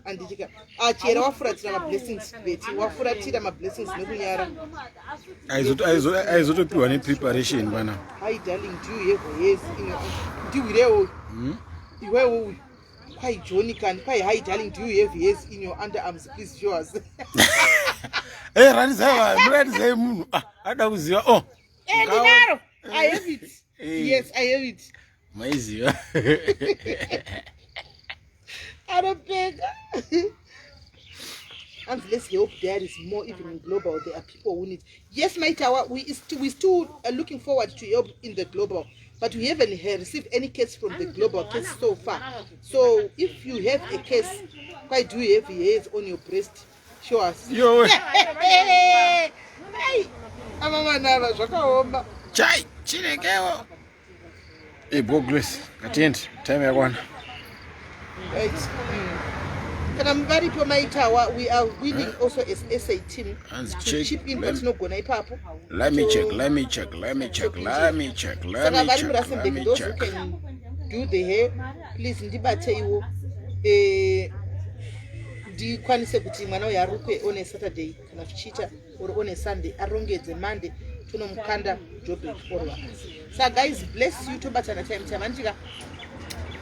anditika achera wafuratira mablessings Beti, wafuratira mablessings nekunyara. Aizotopiwa nepreparation pana. Hi darling, do you have hairs in your ndiwirewo iwewo uyu kwai Johnny kani kwai, hi darling, do you have hairs in your underarms? Please show us. Eh, ratidzai, muratidzai munhu. Ah, ada kuziva. Oh. Eh, ndinaro, I have it. Yes, I have it. Maiziva. Anopeka and let's help. There is more, even in global there are people who need. Yes, Maitawa, we still are looking forward to help in the global, but we haven't received any case from the global case so far. So if you have a case, why do you have hairs on your breast? Show us. Yo. Hey, ava vanhu ava zvakaoma. Chai, chirekewo. Eh, Bo Grace, ngatiende. Time yakwana. Right. Kana varipo Maitawa, we are willing also as SA team Hanzi to check, chip in patinogona ipapo. Let me check, let me check, let me check, let me check, let Saka me vari check, let muRustenburg, me those who check. can do the hair, please ndibateiwo, ndikwanise kuti mwana uyu arukwe on a Saturday kana zvichiita, or on a Sunday, arongedze Monday, tonomukanda Joburg or vakasi. Saka guys, bless you, tobatana time time, anditika?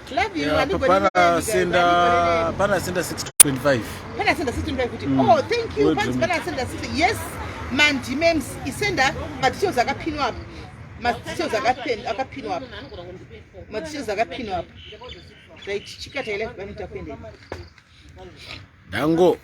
Love you. Yeah, Handigoni pana neni, guys, senda handigoni neni. pana senda 625. Pana senda 625 kuti oh, thank you. Word Panzi limit. pana senda 6. Yes, mandimems isenda madetails akapinwa apa, madetails akapinwa apa, madetails akapinwa apa. Right, chikata live, vanoita kuendei? Dango.